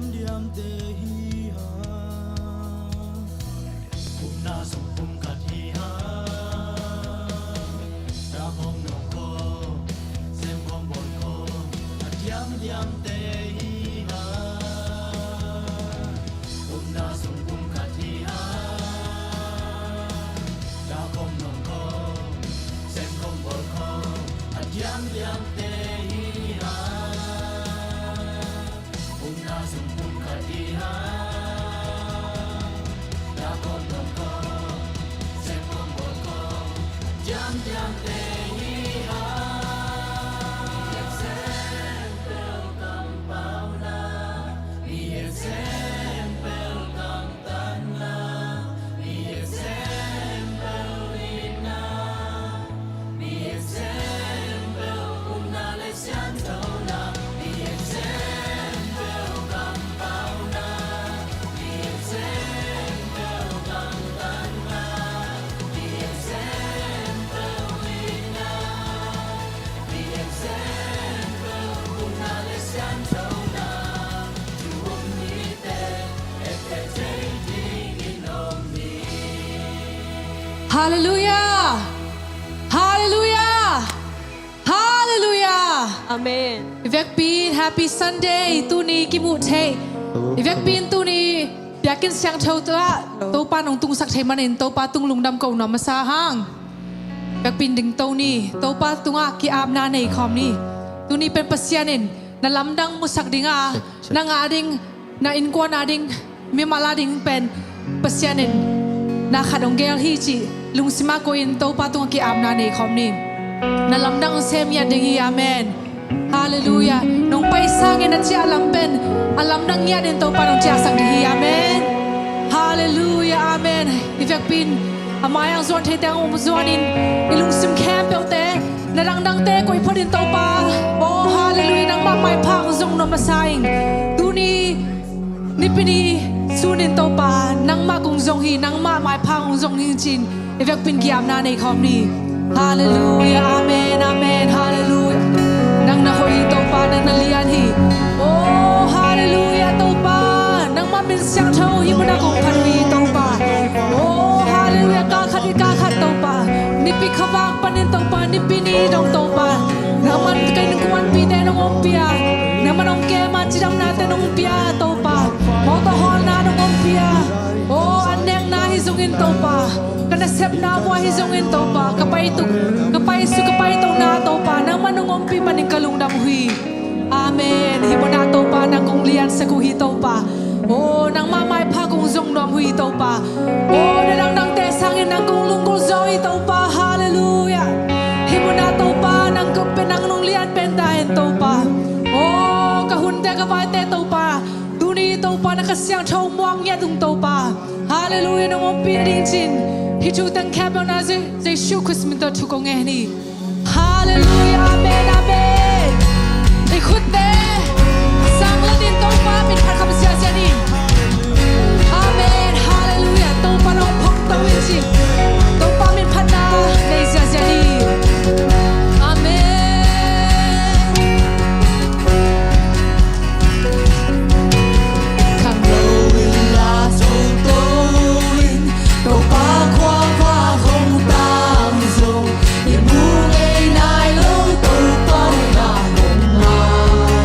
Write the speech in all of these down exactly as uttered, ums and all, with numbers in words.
Diamte hi hang, upna sung pum khat hi hang, dah khawm nong khawm, sem khawm bawl khawm, a diamdiamte hi hang. Upna sung pum khat hi hang, dah khawm nong khawm, sem khawm bawl khawm, a diamdiamte hi hang. Upna sung pum khat hi hang, dah khawm nong khawm, sem khawm bawl khawm, a diamdiamte hi hang. Mi et sem peuh kampauna, mi et sem peuh kamtanna, mi et sem peuh itna, mi et sem peuh upna le siangthona, mi et sem peuh kampauna, mi et sem peuh kamtanna, mi et sem peuh itna, mi et sem peuh upna le siangthona, thu om mite et thei dingin om hi. Halleluiah! Halleluiah! Halleluiah! Amen. I vekpi in Happy Sunday, tuni kimuh theih. I vekpi in tuni biakinn siangtho tungah Topa nong tungsak theih manin Topa tung lungdam ko nuam masa hang. Vekpi in dingto ni, Topa tungah ki-apna nei khawm ni. Tuni pen Pasian in na lamdang musak ding a, na ngah ding, na innkuan a ding, mimal a ding pen Pasian in na khat hong geel hi cih lungsim a koih in Topa tungah ki-apna nei khawm ni. Na lamdang sem ngiat ding hi. Amen. Halleluiah. Nong pai sangin a ciah lam pen a lamdang ngiat in Topa nong ciahsak ding hi. Amen. Halleluiah. Amen. I vekpi in a mai-ah hong zuan theite hong zuanin, i lungsim khempeuhte, na dangdangte koih phot in Topa. Oh, halleluiah, nangmah maipha hong zong nuam masa ing. Tuni Nipi ni sun in Topa, nangmah kong zong hi, nangmah maipha kong zong hi ci-in i vekpi in ki-apna nei khawm ni. Halleluiah, amen, amen, halleluiah. Nang na hoih hi Topa, nang na lian hi. Oh, halleluiah Topa, nangmah min siangtho hih munah kong phat uh hi Topa. Oh, halleluiah, kal khat i kal khat Topa, nipi khavak panin Topa, nipi ni dong Topa, nangman ka innkuanpihte nong ompih a, nangman hong kem a cidamnate nong pia Topa, mawtaw hawlna nong ompih a, oh, an nekna hi zongin Topa, ka nasepna vua hi zongin Topa, ka paituk, ka paisu, ka paitona Topa, nangman nong ompih manin ka lungdam uh hi. Amen. Hih munah Topa nang kong liansak uh hi Topa. Oh, nangmah maipha kong zong nuam uh hi Topa. Oh, na dangdangte sangin nang kong lunggulh zaw hi Topa. Halleluiah. Hih munah Topa nang kong pen nang nong lian pen ta hen Topa. Oh, ka hunte ka vaite Topa, tuni Topa na Kha Siangtho muak ngiat ung Topa. Halleluiah, nong ompih ding ci-in hih thu teng khempeuh na Je-, Jesu Khrist min tawh thu kong ngen hi. Halleluiah, amen, amen. I khutte sang loin Topa min phat kham ziahziah ni. Amen, halleluiah. Topa nong phongto in ci. Topa min phatna nei ziahziah ni. Amen. Khanglo in la toto in Topa khua khuak hong tang zong i mu ngei nai lo Topa hoihna hong ngah.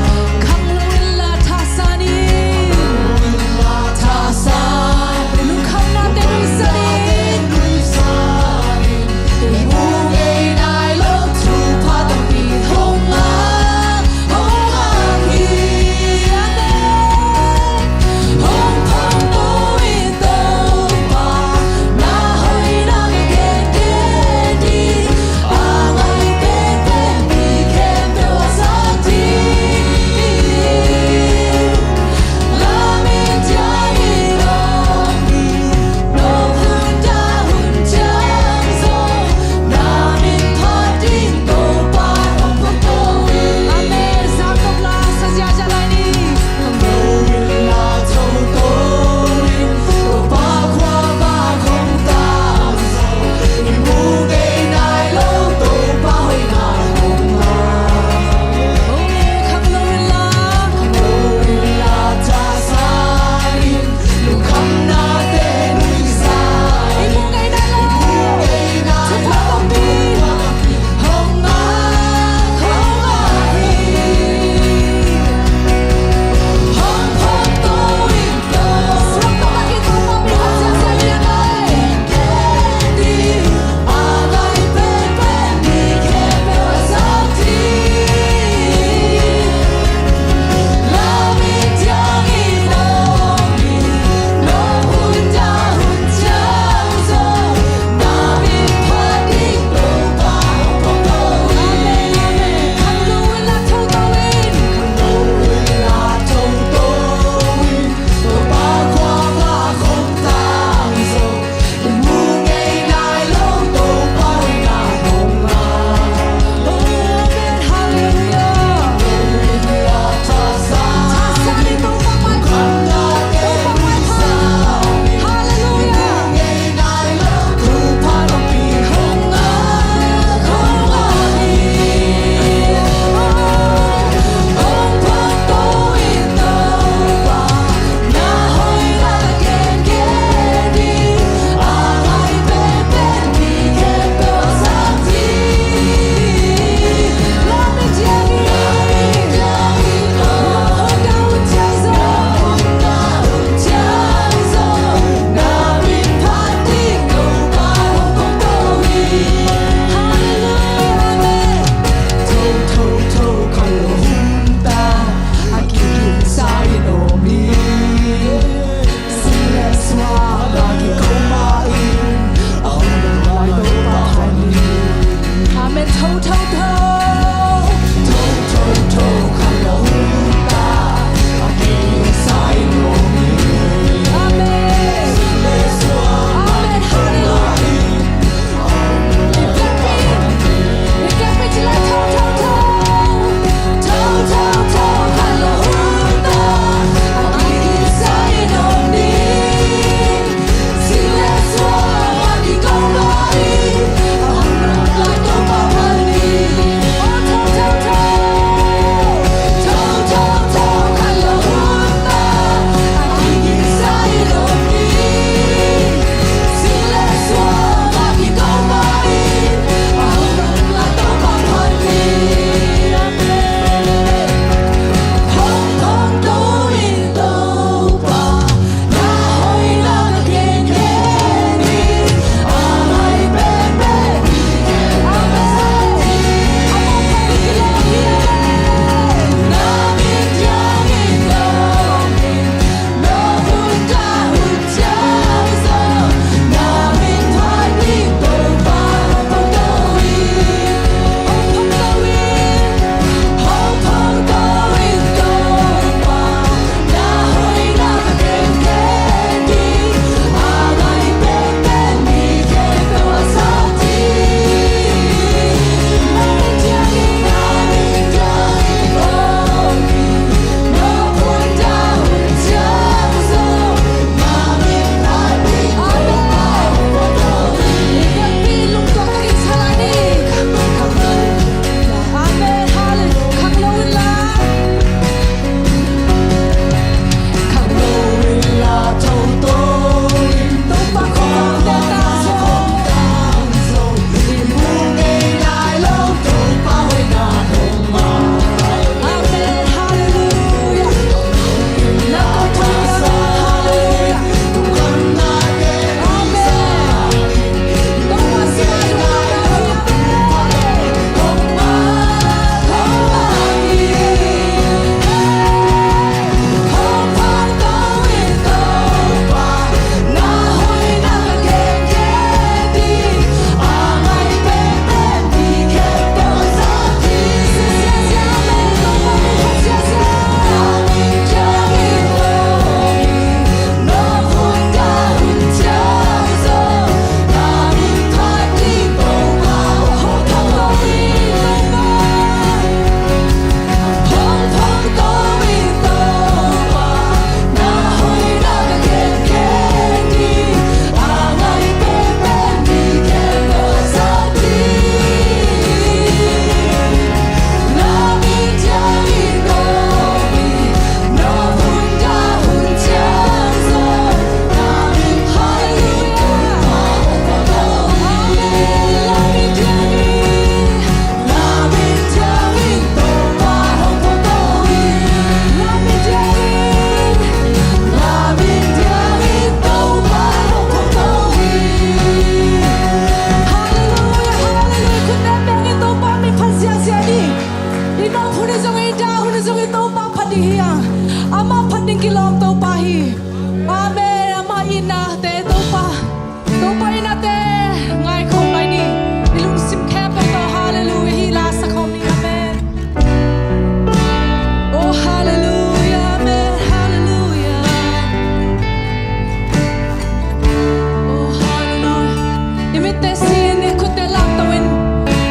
Sin i khutte lakto in.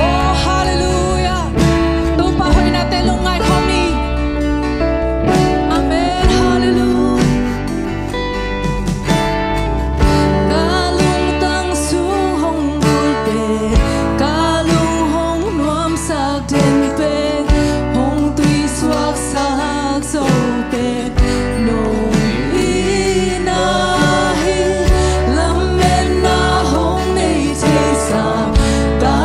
Oh, halleluia. Topa hoihnate lungngai khawm ni. Amen. Halleluia. Ka lungtang sung hong bul pen, ka lung hong nuamsak den pen, hong tuisuaksak zo pen nong hi na hi. Lametna hong nei thei sam, ka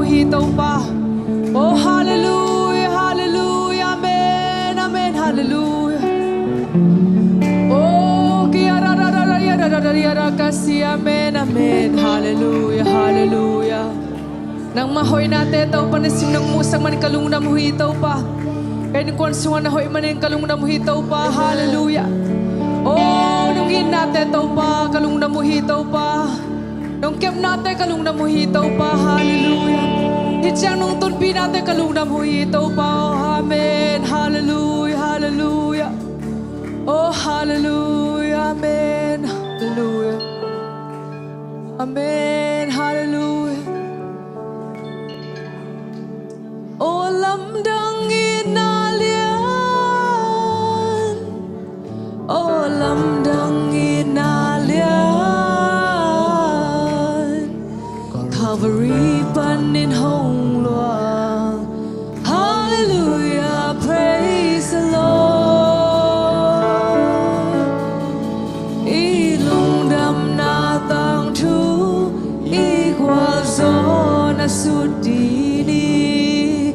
hi Topa. Oh, hallelujah, hallelujah, amen, amen, hallelujah. Oh, kia ra ra ra ra ya ra ra ra ya ra ka si, amen, amen, hallelujah, hallelujah. Nangmah hoihnate Topa na sin nong muhsak man ka lungdam uh hi Topa. Ka innkuan sungah na hoih manin ka lungdam uh hi Topa, hallelujah. Oh, nong itnate Topa ka lungdam uh hi Topa. Nong kepnate ka lungdam uh hi Topa, hallelujah. Hih ciang nong tonpihnate ka lungdam uh hi Topa, oh, amen, hallelujah, hallelujah. Oh, hallelujah, amen, hallelujah. Amen, hallelujah. Aw lamdang itna lian, aw lamdang itna lian, Calvary panin hong luang. Hallelujah, praise the Lord. I lungdamna tangthu i gualzawhna sut ding hi.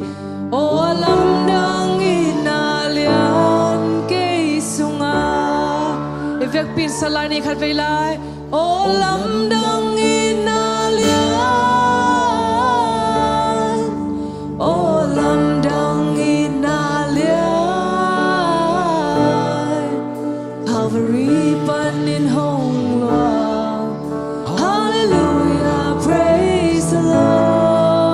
Aw lamdang itna lian kei sungah. I vekpi in sa lai ni, khatvei lai. Aw lamdang itna lian, aw lamdang itna lian, Calvary panin hong luang. Hallelujah, praise the Lord.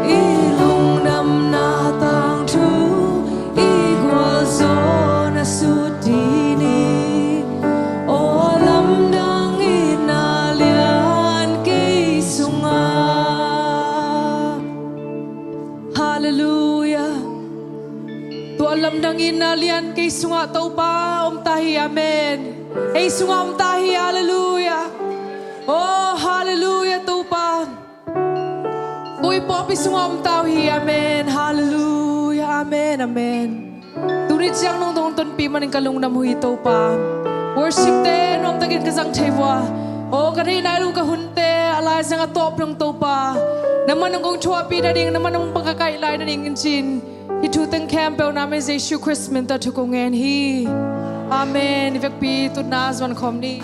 I lungdamna tangthu i gualzawhna sut ding hi. Aw lamdang itna lian kei sungah. Hallelujah. Tua lamdang itna lian kei sungah Topa om ta hi, amen. Ei sungah om ta hi, hallelujah. Oh, hallelujah, Topa. Koi pawlpi sungah om ta uh hi, amen, hallelujah, amen, amen. Tuni ciang nong dong tonpih manin ka lungdam uh hi Topa. Worship te nuamtakin ka zang thei uh a. Aw ka neih nai lo ka hunte a laizang a tawp dong Topa, na man hong kong thuahpih nading, na man hong bang ka kaih lai nading in cin. Hih thu teng khempeuh na min Jesu Khrist min tawh thu kong ngen hi. Amen. I vekpi tutna zuan khawm ni.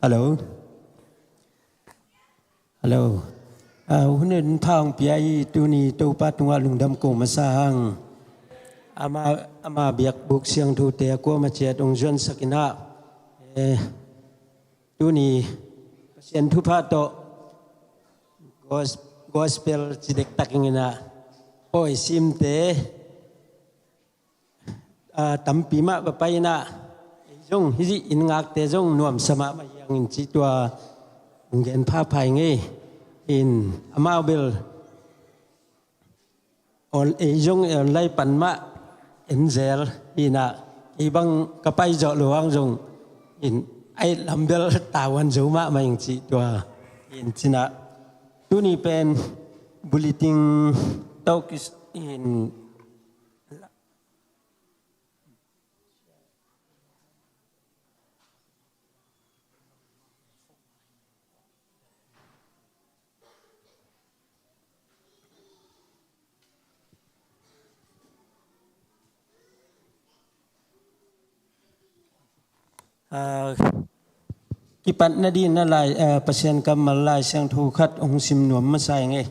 Hello. Hello. Ah, hun in pha hong pia hi. Tuni Topa tungah lungdam ko masa hang. Ama, ama biakbuk siangthote a kuamah ciat hong zuansak in ah, eh, tuni Pasian thupha tawh gos-, gospel ci dektak ing in ah, pawi simte ah, tampi mah va pai in ah, ei zong hih inn ngakte zong nuamsa mahmah hi hang in cih tua hong gen phapha ing ei. In amau bel on-, ei zong online pan mah en zel hi in ah, kei bang ka pai zawh lo hang zong in, a it lam bel tavuan zo mahmah ing cih tua in ci in ah, tuni pen bulletin tawh kis in Ah, Kipat nading na lai, eh, Pasian kammal Lai Siangtho khat hong sim nuam masa ing ei.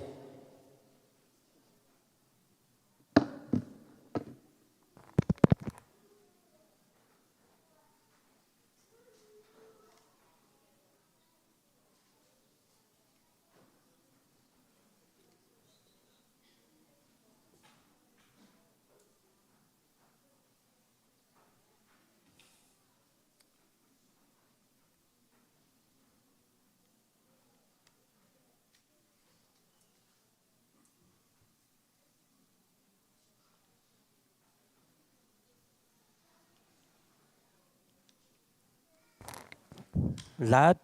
Late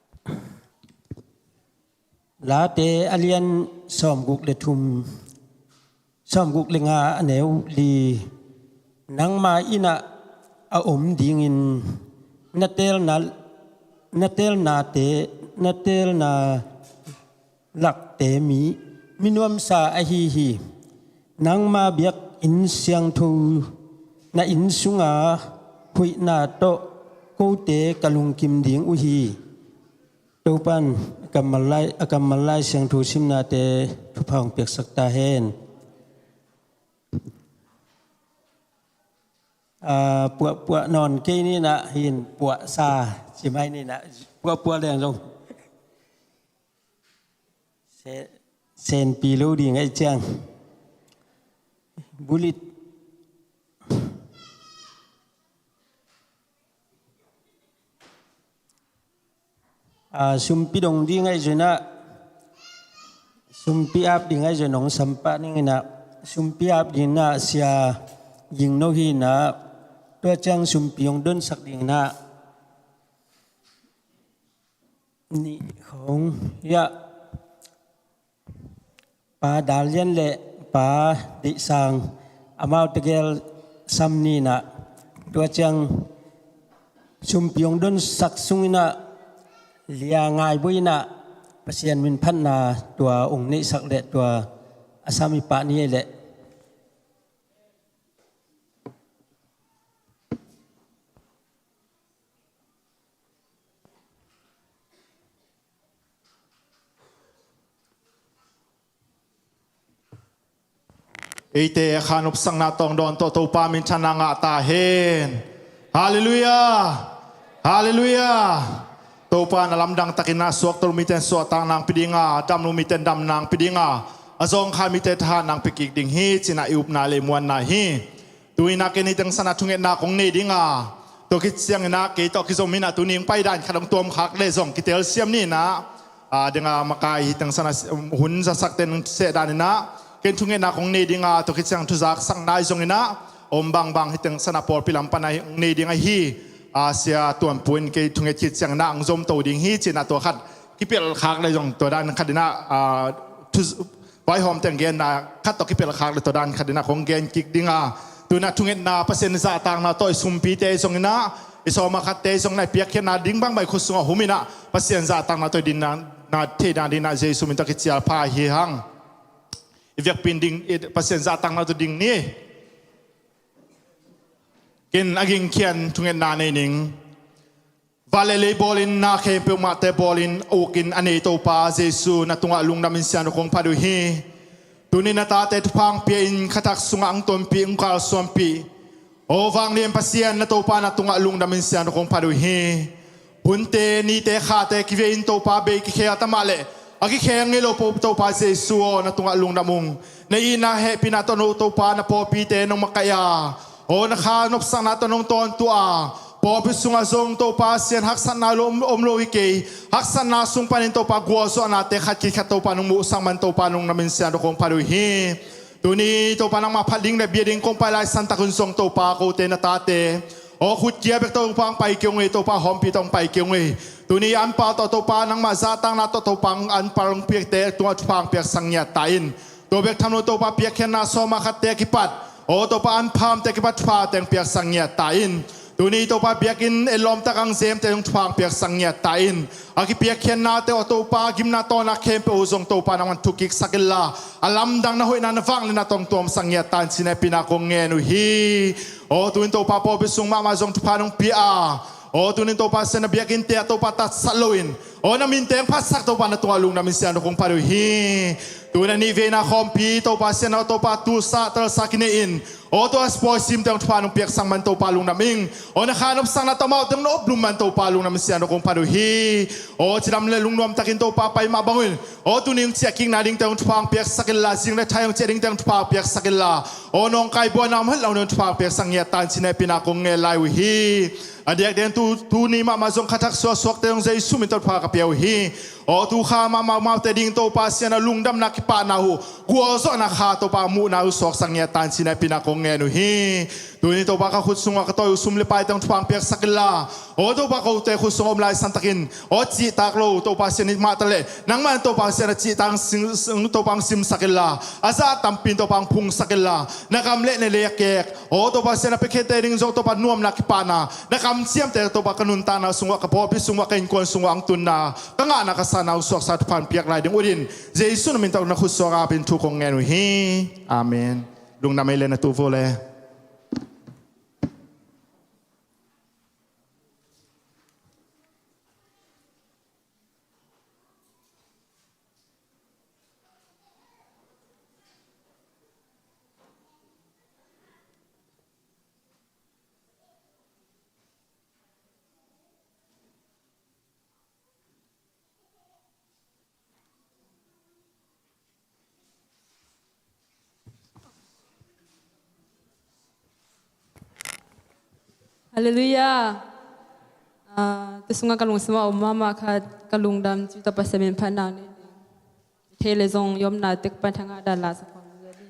a lian sawmguk le thum, sawmguk le nga a neu li. Nangma innah a om dingin na teelna, na teelnate, na teelna lakte mi, mi nuamsa ahi hi. Nangma biakinn siangtho na inn sunga huihna tawh kote ka lungkim ding uh hi. Topan a kammal lai, a kammal Lai Siangtho simnate thupha hong piaksak ta hen. Ah, puahpuah nawn kei ninah hin puahsa cimai ninah puahpuah leng zong se-, senpi lo ding ahi ciang. Bulit. Ah, sumpi dong ding ahi zong inah, sumpi ap ding ahi zong nong sampah ning inah, sumpi ap ding inah sia ging no hi inah, tua ciang sumpi hong donsak ding inah. Nih khong, ya. Pa Dal Lian le Pa Deih Sang amau tegel sam ninah, tua ciang sumpi hong donsak sung inah lia ngai buai inah Pasian min phatna tua hong neihsak le tua a sam i pah ni ei leh. Eite a kha nopsakna tawng dawn tawh Topa minthanna ngah ta hen. Halleluiah. Halleluiah. Topa na lamdang takin a suakta lo mite suahtak nang pi dinga, dam lo mite dam nang pi dinga, a zawngkhai mite thahat nang pi kik ding hi cinah i upna le i muanna hi. Tuinah ken hih teng sanah thungetna kong nei dinga, tua khit cianginah kei tawh kizom inah tuni hong pai dan khat hong tuamkhak le zong kitelsiam ninah, a, dinga makai hih teng sanah hun zasakte nong seh daninah ken thungetna kong nei dinga, tua khit ciang thuzaksak nai zonginah om bangbang hih teng sanah pawlpi lam panah hong nei ding ahi. A, sia tuanpuin kei thunget khit cianginah hong zomto ding hi cinah tua khat kipelkhak le zong tua dan khat inah, a, thu vaihawm teng genna khat tawh kipelkhak le tua dan khat inah kong gen kik dinga, tunah thungetna Pasian zahtakna tawh i sumpite zonginah, i sawma khatte zonginah i piakkhiatna ding bangbang i khut sungah huminah Pasian zahtakna tawh i dinna, na theihna dinah Jesu min tawh kicial pha hi hang. I vekpin ding, i Pasian zahtakna tawh ding ni. Ken a gingkhian thungetna nei ning. Van le lei bawlin na khempeuh mahte bawlin a ukin a nei Topa Jesu na tungah lungdamin siangtho kong phat uh hi. Tuni na tate thupha hong pia-in khathak sungah hong tonpih hong kalsuanpih aw vanglian Pasian na Topa na tungah lungdamin siangtho kong phat uh hi. Hunte nite khate kivei-in Topa bei kikhel ta mah leh a kikhel ngei lo Topa Jesu aw na tungah lungdam ung. Na itna hehpihna tawh no Topa na pawlpite nong makaih a aw na kha nopsakna tawh nong tawntung a pawlpi sungah zong Topa Pasian haksatna lo om, om lo hi kei. Haksatna sung panin Topa gualzawhnate khat khit khat Topa nong muhsak man Topa nong na min siangtho kong phat uh hi. Tuni Topa nangmah phat ding le bia ding kong pai lai santak un zong Topa kote na tate aw khutkia bek Topa hong pai kei ung ei, Topa hawmpih tawh hong pai kei ung ei. Tuni anpal tawh Topa nangmah zahtakna tawh Topa anpal hong piakte tungah thupha hong piaksak ngiat ta in. Tua bek tham lo Topa piakkhiatna sawma khatte kipat aw Topa anphamte kipat thupha teng piaksak ngiat ta in. Tuni Topa biakinn et lawmtak ang zemte zong thupha hong piaksak ngiat ta in. A kipiakkhiatnate aw Topa gimna tawna khempeuh uh zong Topa nangman thukiksak inla a lamdang na hoihna na vangliatna tawh hong tuamsak ngiat ta in cinah pina kong ngen uh hi. Aw tuin Topa pawlpi sung mahmah zong thupha nong pia a Aw, tuni-in Topa Pasian, na biakinnte ah Topa tatsat loin, aw, na minteng phatsak Topa, na tungah lungdam in siangtho kong phat uh hi. Tuni-in a nihveina khawmpi Topa Pasian, aw Topa, tusah talsah kinei-in, aw Topa, pawi simte hong thupha nong piaksak man Topa lungdam ing. Aw, na kha nopsakna tawh amaute hong na oplum man Topa lungdam in siangtho kong phat uh hi. Aw, cidam le lungnuam takin Topa pai mah bangun, aw tuni hong ciahkikna dingte hong thupha hong piaksak inla, zing le thai hong ciah dingte hong thupha hong piaksak inla, aw nawngkai buaina om het lo-in hong thupha hong piaksak ngiat ta in, cihna hehpihna kong ngen lai uh hi. A diakdiakin tu, tuni mahmah zong kha thak suaksuakte zong Jesu min tawh thupha ka pia uh hi. Aw, tu kha mahmah amaute ding Topa Pasian, a lungdamna kipahna uh, gualzawhna kha Topa muhna uh suaksak ngiat ta in, cihna hehpihna kong ngen uh hi. Tuni Topa, ka khut sungah ka tawi uh sum le paite hong thupha hong piaksak inla, aw Topa, kote khut sungah om lai santakin, aw cihtak lo Topa Pasian, i mah taleh nangmah in Topa Pasian, a cihtak sing, sing, Topa hong simsak inla, a zah tampi in Topa hong phungsak inla, na gam le na lei a kek, aw Topa Pasian, a piakhiatte ding zong Topa nuamna kipahna, na kamciamte Topa ka nuntakna sungah, ka pawlpi sungah, ka innkuan sungah hong tunna, ka ngahna ka sanna uh suaksa thupha hong piak lai ding utin, Jesu na min tawh na khut sungah ap in thu kong ngen uh hi. Amen. Lungdam ei le, na tu vo le. Halleluiah. Ah, tu sungah ka lungsim ah a om mahmah khat, ka lungdam ci-in Topa Pasian min phatna nei ding. Thei le zong i omna tek pan thangah dan la sa khawm ding.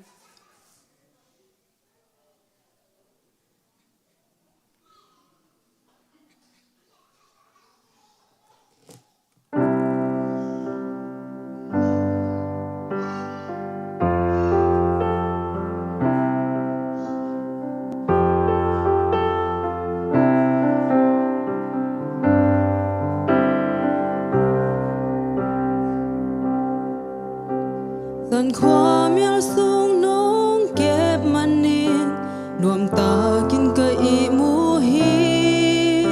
Zan khua mial sung nong kep manin nuamtakin ka ihmu hi.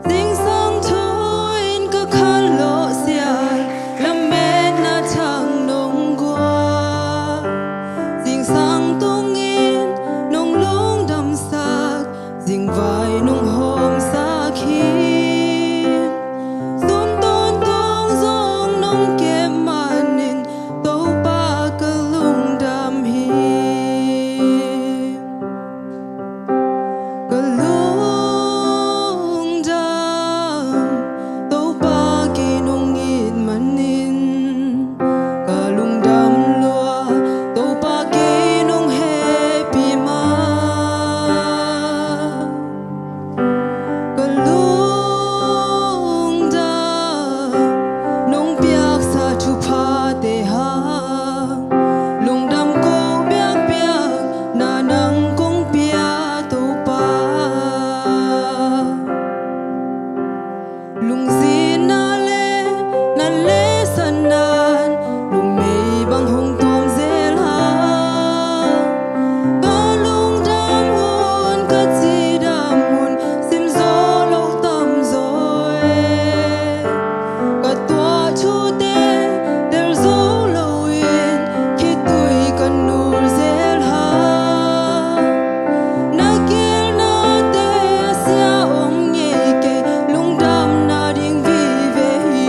Zingsang thawn ka khanlawh sial, lametna thak nong guan. Zingsang tungin nong lungdamsak, zingvai nong hawmsak hi. Sun tawntawng zong nong kep manin Topa ka lungdam hi. Ka lungdam, Topa kei nong it manin. Ka lungdam lua, Topa kei nong hehpih mah. Ka lungdam, nong piaksa thuphate hang, lungdam ko biakpiakna nang kong pia Topa. Lungzinna le na lesanna'n numei bang hong tuam zel hang. Ka lungdam hun, ka cidam hun, sim zo lo tamzaw e. Ka tuah thute tel zo loin khitui ka nul zel hang. Na gelnate a sia om ngei kei, lungdamna ding vive hi.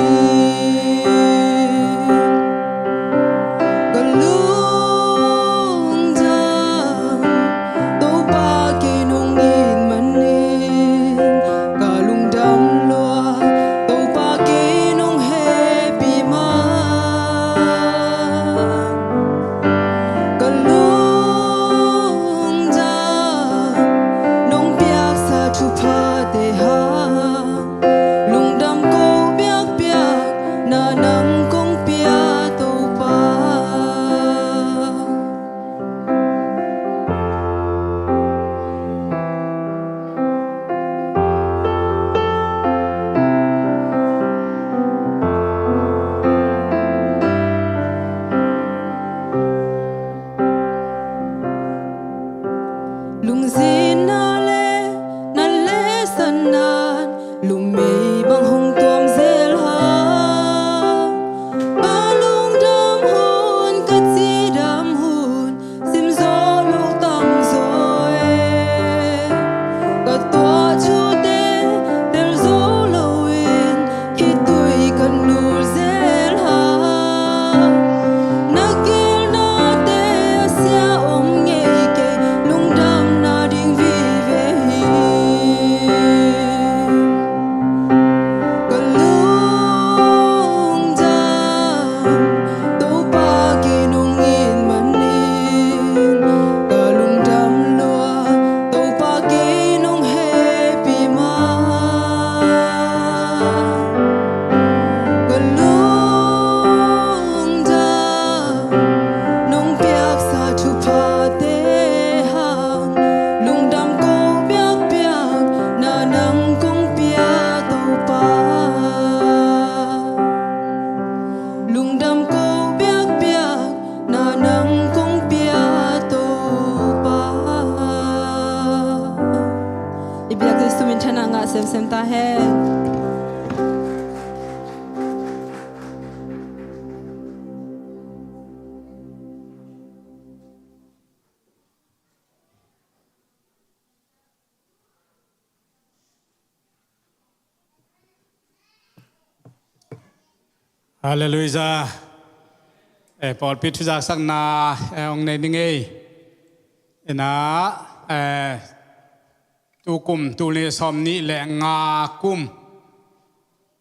Ka lungdam, Topa kei nong it manin. Ka lungdam lua, Topa kei nong hehpih mah. Ka lungdam, nong piaksa thuphate hang, lungdam ko biakpiakna nang kong pia Topa. Lungzinna le na lesanna'n Halleluiah. Eh, pawlpi thuzaksakna eh, ong nei ning ei. Ina eh, tukum tuli sawm nih le nga kum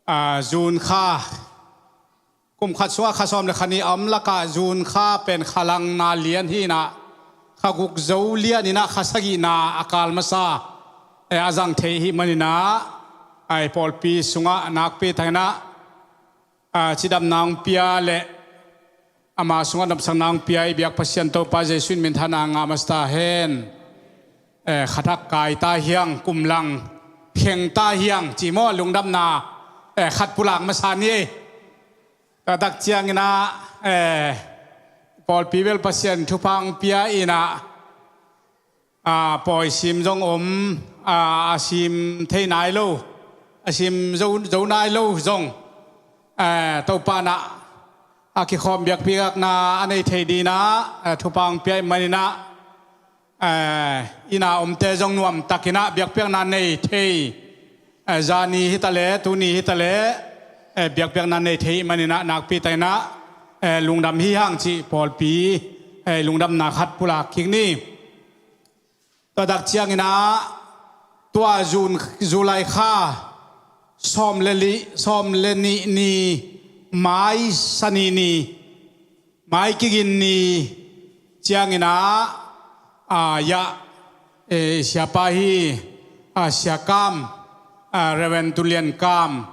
ah, June kha, kum khat sungah kha sawm le kha nih a om lakah June kha pen khalangna lian hi inah kha guk zo lian inah kha sagihna a kal masa eh, a zang thei hi maninah ai pawlpi sungah nakpi takinah ah, cidamna hong pia le ama sungah nopsakna hong pia i biak Pasian Topa Jesuh in minthanna ngah masa ta hen. Eh, khathak kai ta hiang, kumlang kheng ta hiang ci maw, lungdamna eh, khat pulak masa ni ei. Tua tak cianginah eh, pawlpi bel Pasian thupha hong pia inah ah, pawi sim zong om, ah, a sim thei nai lo, a sim zo, zo nai lo zong eh, Topa nah a kikhawm biakpiakna a nei thei dinah eh, thupha hong pia i maninah eh, ina omte zong nuamtakinah biakpiakna nei thei eh, zani hitaleh tuni hitaleh eh, biakpiakna nei thei i maninah nakpi takinah eh, lungdam hi hang cih pawlpi eh, lungdamna khat pulak kik ni. Tua tak cianginah tua June, July kha sawm le li, sawm le nih ni mai sani ni, mai kigin ni cianginah ah, yah eh, siapa hi ah, siakam ah, Reverend Tulian Kam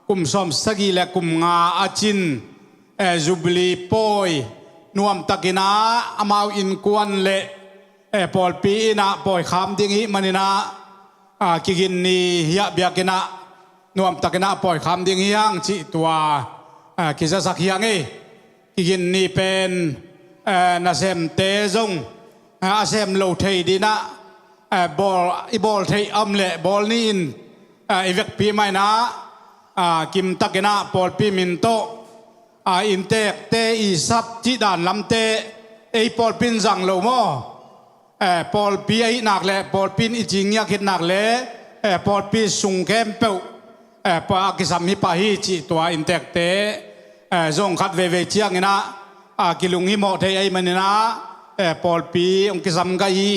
kum sawm sagih le kum nga a cin eh, Jubilee pawi nuamtakinah amau innkuan le eh, pawlpi inah pawikham ding hi maninah ah, kigin ni hiah biakinah nuamtakinah pawikham ding hi hang cih tua ah, kizasak hi hang ei. Kigin ni pen eh, nasemte zong eh, a sem lo thei dinah eh, bawl, i bawl theih a om leh bawl ni in eh, i vekpi mah inah ah, kimtakinah pawlpi min tawh ah, inntekte i sap cih dan lamte ei pawlpi in zang lo maw? Eh, pawlpi ahih nak le pawlpi in i cingiak hit nak le eh, pawlpi sung khempeuh eh, pa a kisam hi pah hi cih tua inntekte eh, zong khat veivei cianginah ah, kilung himawh thei ahih maninah eh, pawlpi hong kisam gai hi.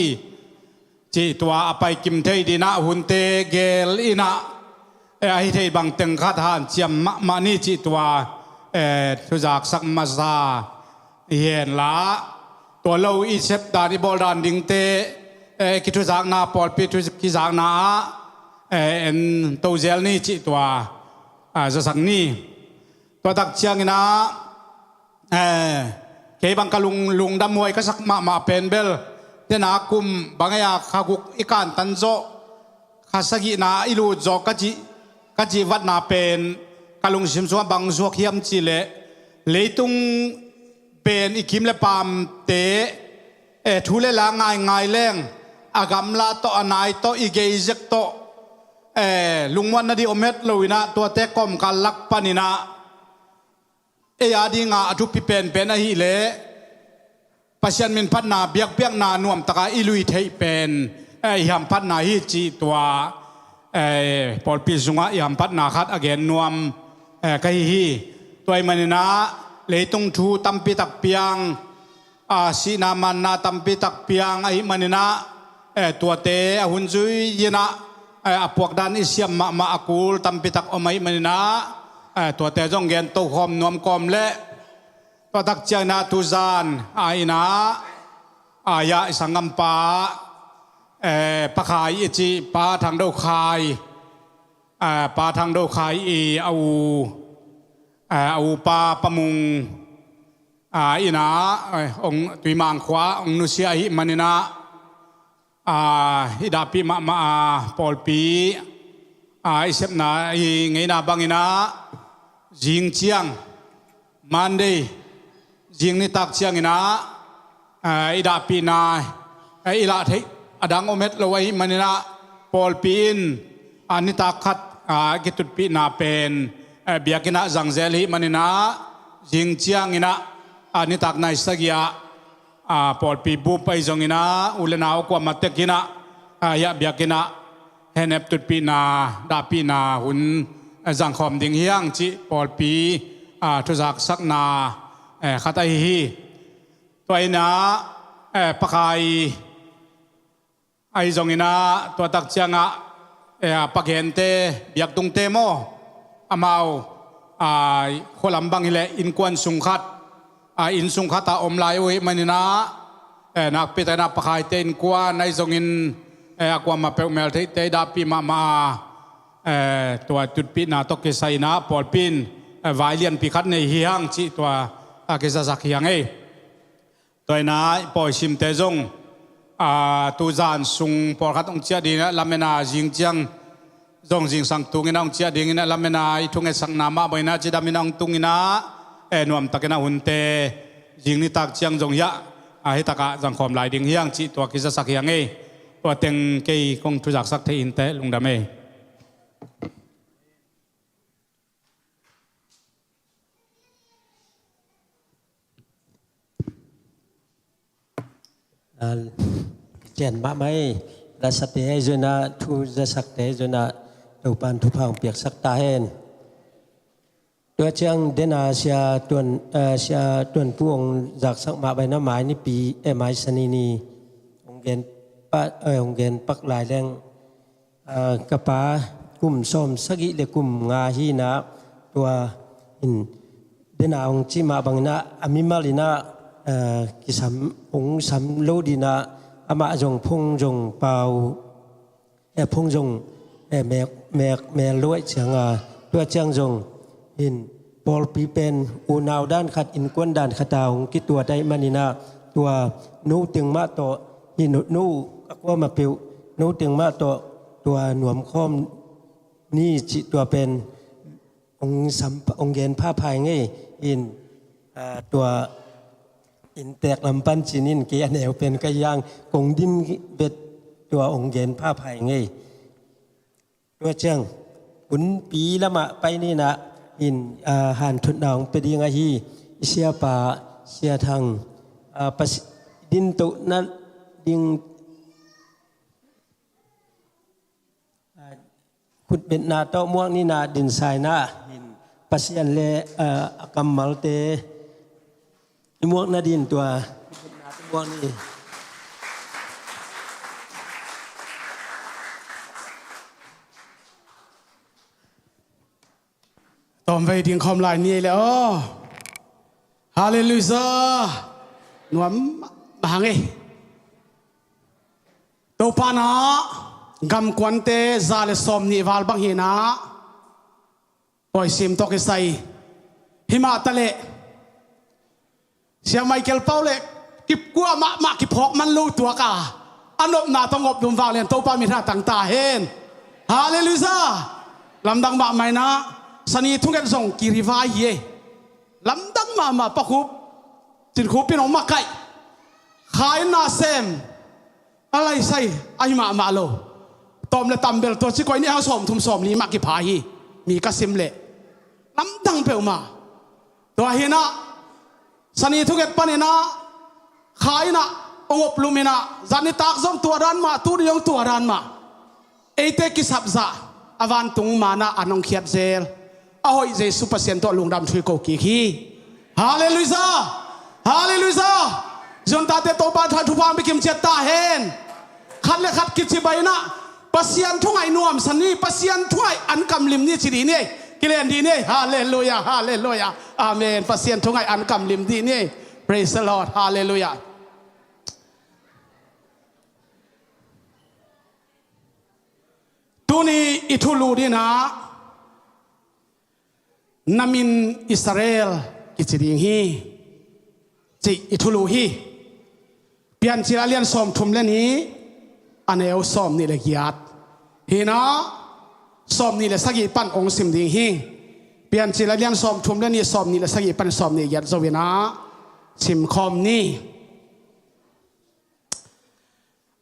Cih tua a paikim thei dinah hunte gel inah eh, ahi thei bangteng khat hanciam mahmah ni cih tua eh, thuzaksak masa hi henla. Tua lo i sep dan i bawl dan dingte eh, kithuzakna pawlpi thu kizakna ah eh, en to zel ni cih tua ah, zasak ni. Tua tak cianginah eh, kei bang ka lung, lungdam huai ka sak mahmah pen bel tena kum bangei a kha guk i kantan zawh kha sagihna i lut zawh ka cih, ka cih vatna pen ka lungsim sungah bang zuak hiam cihleh leitung pen i kim le paamte eh, thu le la ngaingai leng a gamla tawh a nai tawh i geizek tawh eh, lungmuanna dih om het lo inah tuate kawmkal lak paninah ei a dinga a thupi penpen ahileh Pasian min phatna biakpiakna nuamtaka i lui theih pen eh, i hamphatna hi cih tua eh, pawlpi sungah i hamphatna khat a gen nuam eh, ka hi hi. Tua ahih maninah leitung thu tampi tak piang ah, sihna manna tampi tak piang ahih maninah eh, tuate a hun zui inah eh, a puakdan i siam mahmah a kul tampi tak om ahih maninah eh, tuate zong gen tokhawm nuam kawm leh tua tak cianginah tuzan a inah ah, yah i sanggampa eh, Pa Khai i cih Pa Thang Do Khai ah, Pa Thang Do Khai i a u ah, a upa Pa Mung ah, inah eh, ong Tuimang khua ong nusia ahih maninah ah, i dahpih mahmah a pawlpi ah, i sepna i ngeina banginah zing ciang Monday zing nitak cianginah ah, i dahpihna ah, i lah theih a dang om het lo ahih maninah pawlpi in ah, nitak khat ah, kitutpihna pen ah, biakinnah zangzel ahih maninah zing cianginah ah, nitak nai sagih ah ah, pawlpi bup ahi zonginah u le nau a kuamah tekinah ah, hiah biakinnah henep tutpihna dahpihna hun ah, zangkhawm ding hiang cih pawlpi a, thuzaksakna, eh, khat ahi hi. Tua inah, eh, Pakai ahi zonginah tua tak ciangah, eh, a, pagente, biaktungte maw, amau, a, khualam bang hileh innkuan sung khat, a, inn sung khatah om lai uh ahih maninah, eh, nakpitakinah Pakhaite innkuan ahi zongin, eh, a kuamah peuh meltheihte i dahpih mahmah a, eh, tua tutpihna tawh kisai inah pawlpi in, eh, vai lianpi khat nei hi hang cih tua, a, kizasak hi hang ei. Tua inah i pawisimte zong, a, tuzan sung pawlkhat hong ciah dinginah lamena, zing ciang zong zingsang tunginah hong ciah dinginah lamena, i thungetsakna mah banginah cidaminah hong tunginah, eh, nuamtakinah hunte zing nitak ciang zong hiah, a, hitakah zangkhawm lai ding hi hang cih tua kizasak hi hang ei. Tua teng kei kong thuzaksak thei inteh, lungdam ei. Cian mahmah ei. Lasate ahi zonginah, thuzasakte ahi zonginah, Topan thupha hong piaksak ta hen. Tua ciang dena Sia Tuan, eh, Sia Tuan Pu hong zaksak mah banginah mai nipi, eh, mai Sani ni hong gen pak, eh, hong gen pak lai leng, ah, ka pa kum sawm sagih le kum nga hinah, tua in dena hong cih mah banginah a mimal inah, ah, kisam, hong sam lo dinah, amah zong phone zong pau, eh, phone zong, eh, mek, mek, mel lo ahih cianga, tua ciang zong in pawlpi pen unau dan khat, innkuan dan khat a hong kituat ahih maninah, tua no teng mah tawh, hi no, no a kuamah peuh, no teng mah tawh tua nuamkhawm ni cih tua pen hong sam, hong gen phapha ing ei. In, ah, tua inntek lam pan cinin kei a neu pen ka hi hang, kong din vet, tua hong gen phapha ing ei. Tua ciang hunpi lamah pai ninah in, ah, hanthotna hong pia ding ahi i siapa Sia Thang, ah, pasi-, dintohna ding, ah, khutbetna tawh muak ninah, dinsa inah in Pasian le, ah, a kammalte i muak nadin tua muak ni. Tawmvei dingkhawm lai ni ei le aw. Halleluiah. Nuam mahang ei. Topa inah gamkuante za le sawmnih val bang hinah pawisim tawh kisai hi mah taleh, Sia Michael Pau le kipkua mahmah kiphawk man lo tuak a, a nopna tawh ngop dum vang lian Topa min ha tang ta hen. Halleluiah. Lamdang mahmah inah Sani thunget zong kirivai hi ei. Lamdang mahmah, pakhup, cinkhup in hong makaih. Kha in nasem a laisai ahi mahmah lo. Tawm le tambel tua ci koi ni a sawmthum sawmli mah kipha hi. Mi ka sim leh lamdang peuhmah. Tua hinah Sani thunget paninah kha inah hong oplum inah zan nitak zong tua dan mah, tuni zong tua dan mah. Eite kisapzah a vantung manna an hong khiat zel a hoih Jesu Pasian tawh lungdam thu i ko kik hi. Halleluiah. Halleluiah. Zuntate Topa thupha hong pia kimciat ta hen. Khat le khat kicibai inah Pasian thungaih nuamsa ni, Pasian thungaih an kamlim ni ci dih ni ei. Kilen dih ni ei. Halleluiah. Halleluiah. Amen. Pasian thungaih an kamlim dih ni ei. Praise the Lord. Halleluiah. Tuni i thulu dinah na min Israel kici ding hi, cih i thulu hi. Piancil a lian sawmthum le nih, a neu sawmnih le giat hinah sawmnih le sagih pan hong sim ding hi. Piancil a lian sawmthum le nih, sawmnih le sagih pan sawmnih giat zo inah simkhawm ni.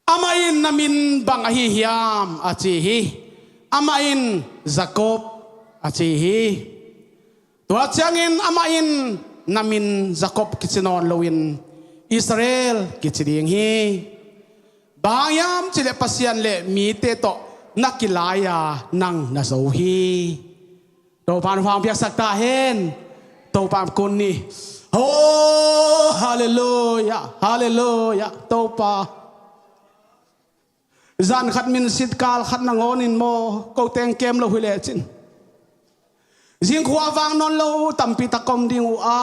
Amah in, "Na min bang ahi hiam?" a ci hi. Amah in, "Jakob," a ci hi. Tua ciangin amah in, "Na min Jakob kici nawn loin Israel kici ding hi. Bang hang hiam cih leh Pasian le mite tawh na kilai-a nang na zo hi." Topan hong piaksak ta hen. Topa kun ni. Oh, halleluia, halleluia. Topa, zan khat minsit kal khat nangawnin maw, ko teng kem lo hi lecin, zingkhua vang nawn lo tampi tak om ding uh a,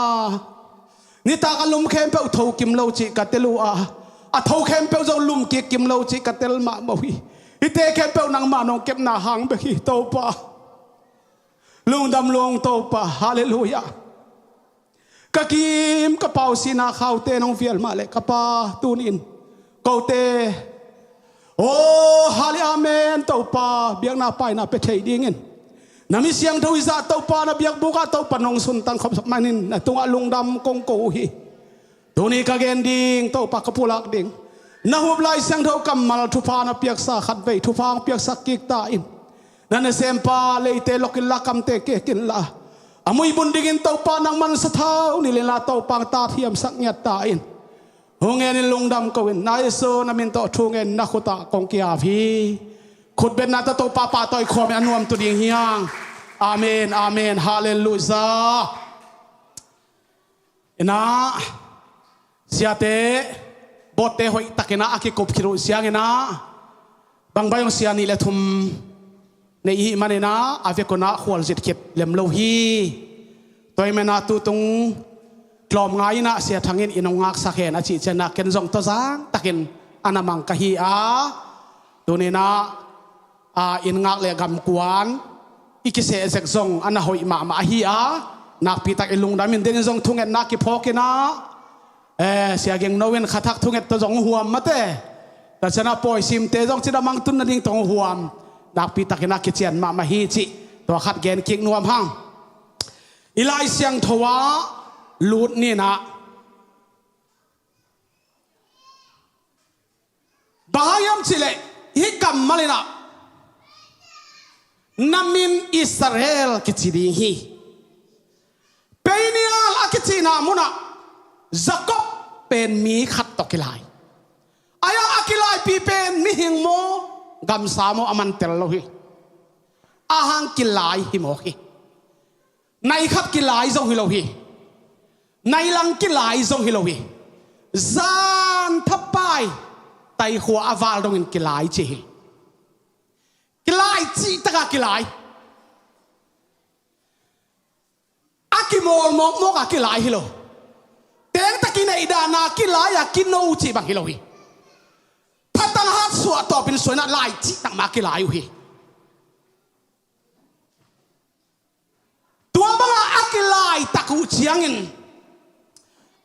nitak a lum khempeuh tho kim lo cih ka tel uh a, a tho khempeuh zong lum kik kim lo cih ka tel mahmah uh hi. Hihte khempeuh nangmah nong kepna hang bek hi Topa. Lungdam lung Topa, halleluia. Ka kim ka pau sihna khaute nong vial mah leh ka Pa, tuni-in kote, oh, halli amen, Topa, biakna paina pia thei dingin na mi siangtho i zah Topa, na biakbuk ah Topa nong suntang khop manin na tungah lungdam kong ko uh hi. Tuni ka gen ding Topa, ka pulak ding, na huap Lai Siangtho kammal thupha na piaksa khatvei thupha hong piaksak kik ta in. Na nasempa leite lok inla, kamte kek inla, a muibun dingin Topa nangman sathau nilh inla, Topa hong tat hiamsak ngiat ta in. Hong ngenin lungdam ko in, na Jesu na min tawh thu ngen na khutah kong kiap hi. Khutbetna tawh Topa pahtawi khuamin a nuamtu ding hi hang. Amen, amen, halleluia. Inah, siate, bawtte hoih takinah a kikup khit uh cianginah, bangbai hong sia nih le thum nei ihih maninah a vek unah khualzit khit lem lo hi. Tua ahih manah tutung tlawm ngai inah Sia Thang in inn hong ngaksak hen a cih cianginah ken zong tawzang takin a na mang ka hi a, tuninah a inn ngak le gamkuan i kiseh zek zong a na hoih mahmah ahi a, nakpitak i lungdam in, denin zong thungetna kiphawk inah, eh, Sia Geng No in khathak thunget tawh zong huam mate, tua cianah pawisimte zong cina mangtun nading tawh huam, nakpitakinah kician mahmah hi cih tua khat gen kik nuam hang. I Lai Siangtho ah lut ninah, bang hang hiam cihleh, hih kammal inah na min Israel kici ding hi. Peniel a kicihna munah Jakob pen mi khat tawh kilai. Ahi hang a kilaipih pen mihing maw, gamsa maw a man tel lo hi. A hang kilai hi mawk hi. Nai khat kilai zong hi lo hi. Nai lang kilai zong hi lo hi. Zan thapai taikhua a val dongin kilai ci hi. Kilai cih taka kilai. A kimawl mawkmawk a kilai hi lo. Tengtak i neih dana kilai a kino cih bang hi lo hi. Phatang hat suah tawpin suainah lai cih takma kilai uh hi. Tua banga a kilai tak uh ciangin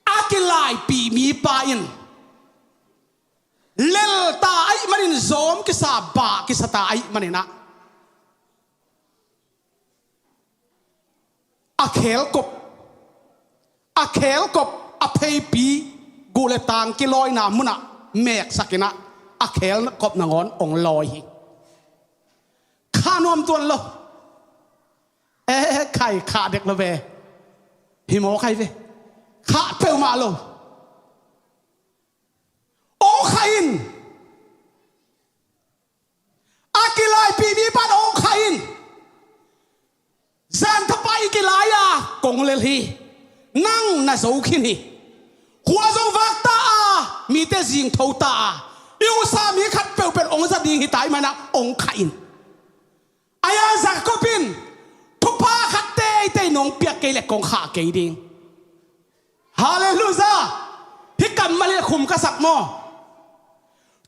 a kilaipih mipa in lelta ahih manin zawm kisa, bah kisata ahih maninah a khelkop, a khelkop a pheipi guh le tang kilawina munah meksakinah a khelkop nangawn ong lawi hi. Kha nuam tuan lo. Eh, khai khah dek lo ve. Hi maw khai ve. Khah peuhmah lo. Ong kha in. A kilaipih mipan ong kha in. Zan thapai i kilai a kong lel hi. Nang na zo khin hi. Khua zong vak ta a, mite zingtho ta a, i usa mi khat peuhpeuh ong za ding hi ta ahih manah ong kha in. Ahi hang Jakob in thupha khat teitei nong piak kei le kong khah kei ding. Halleluia. Hih kammal in a khum ka sak maw?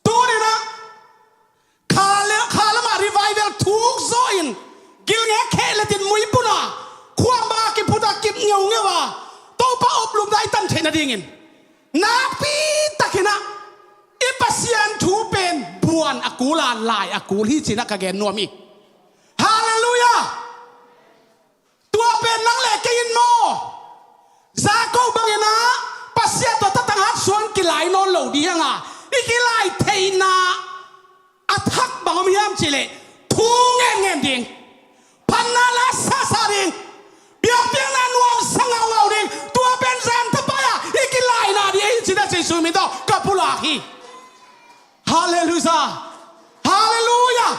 Tuninah kha le, kha lamah revival thuk zaw in gilngek kheh letin muipunah khuamba kiputa kip ngeungeu a Topa oplumna i tan theih nadingin nakpitakinah i Pasian thu pen buan a kul a, lai a kul hi cinah ka gen nuam hi. Halleluia. Tua pen nang le kei in maw? Jakob banginah Pasian tawh tatang hat suan kilai nawn lo ding a, i kilai theihna a thak bang om hiam cihleh thu ngen ngen ding, phatna la sasa ding, biakpiakna nuamsa ngaungau ding. Tua pen zan thapai a i kilaina ding ahi cinah Jesu min tawh ka pulak hi. Halleluia. Halleluia.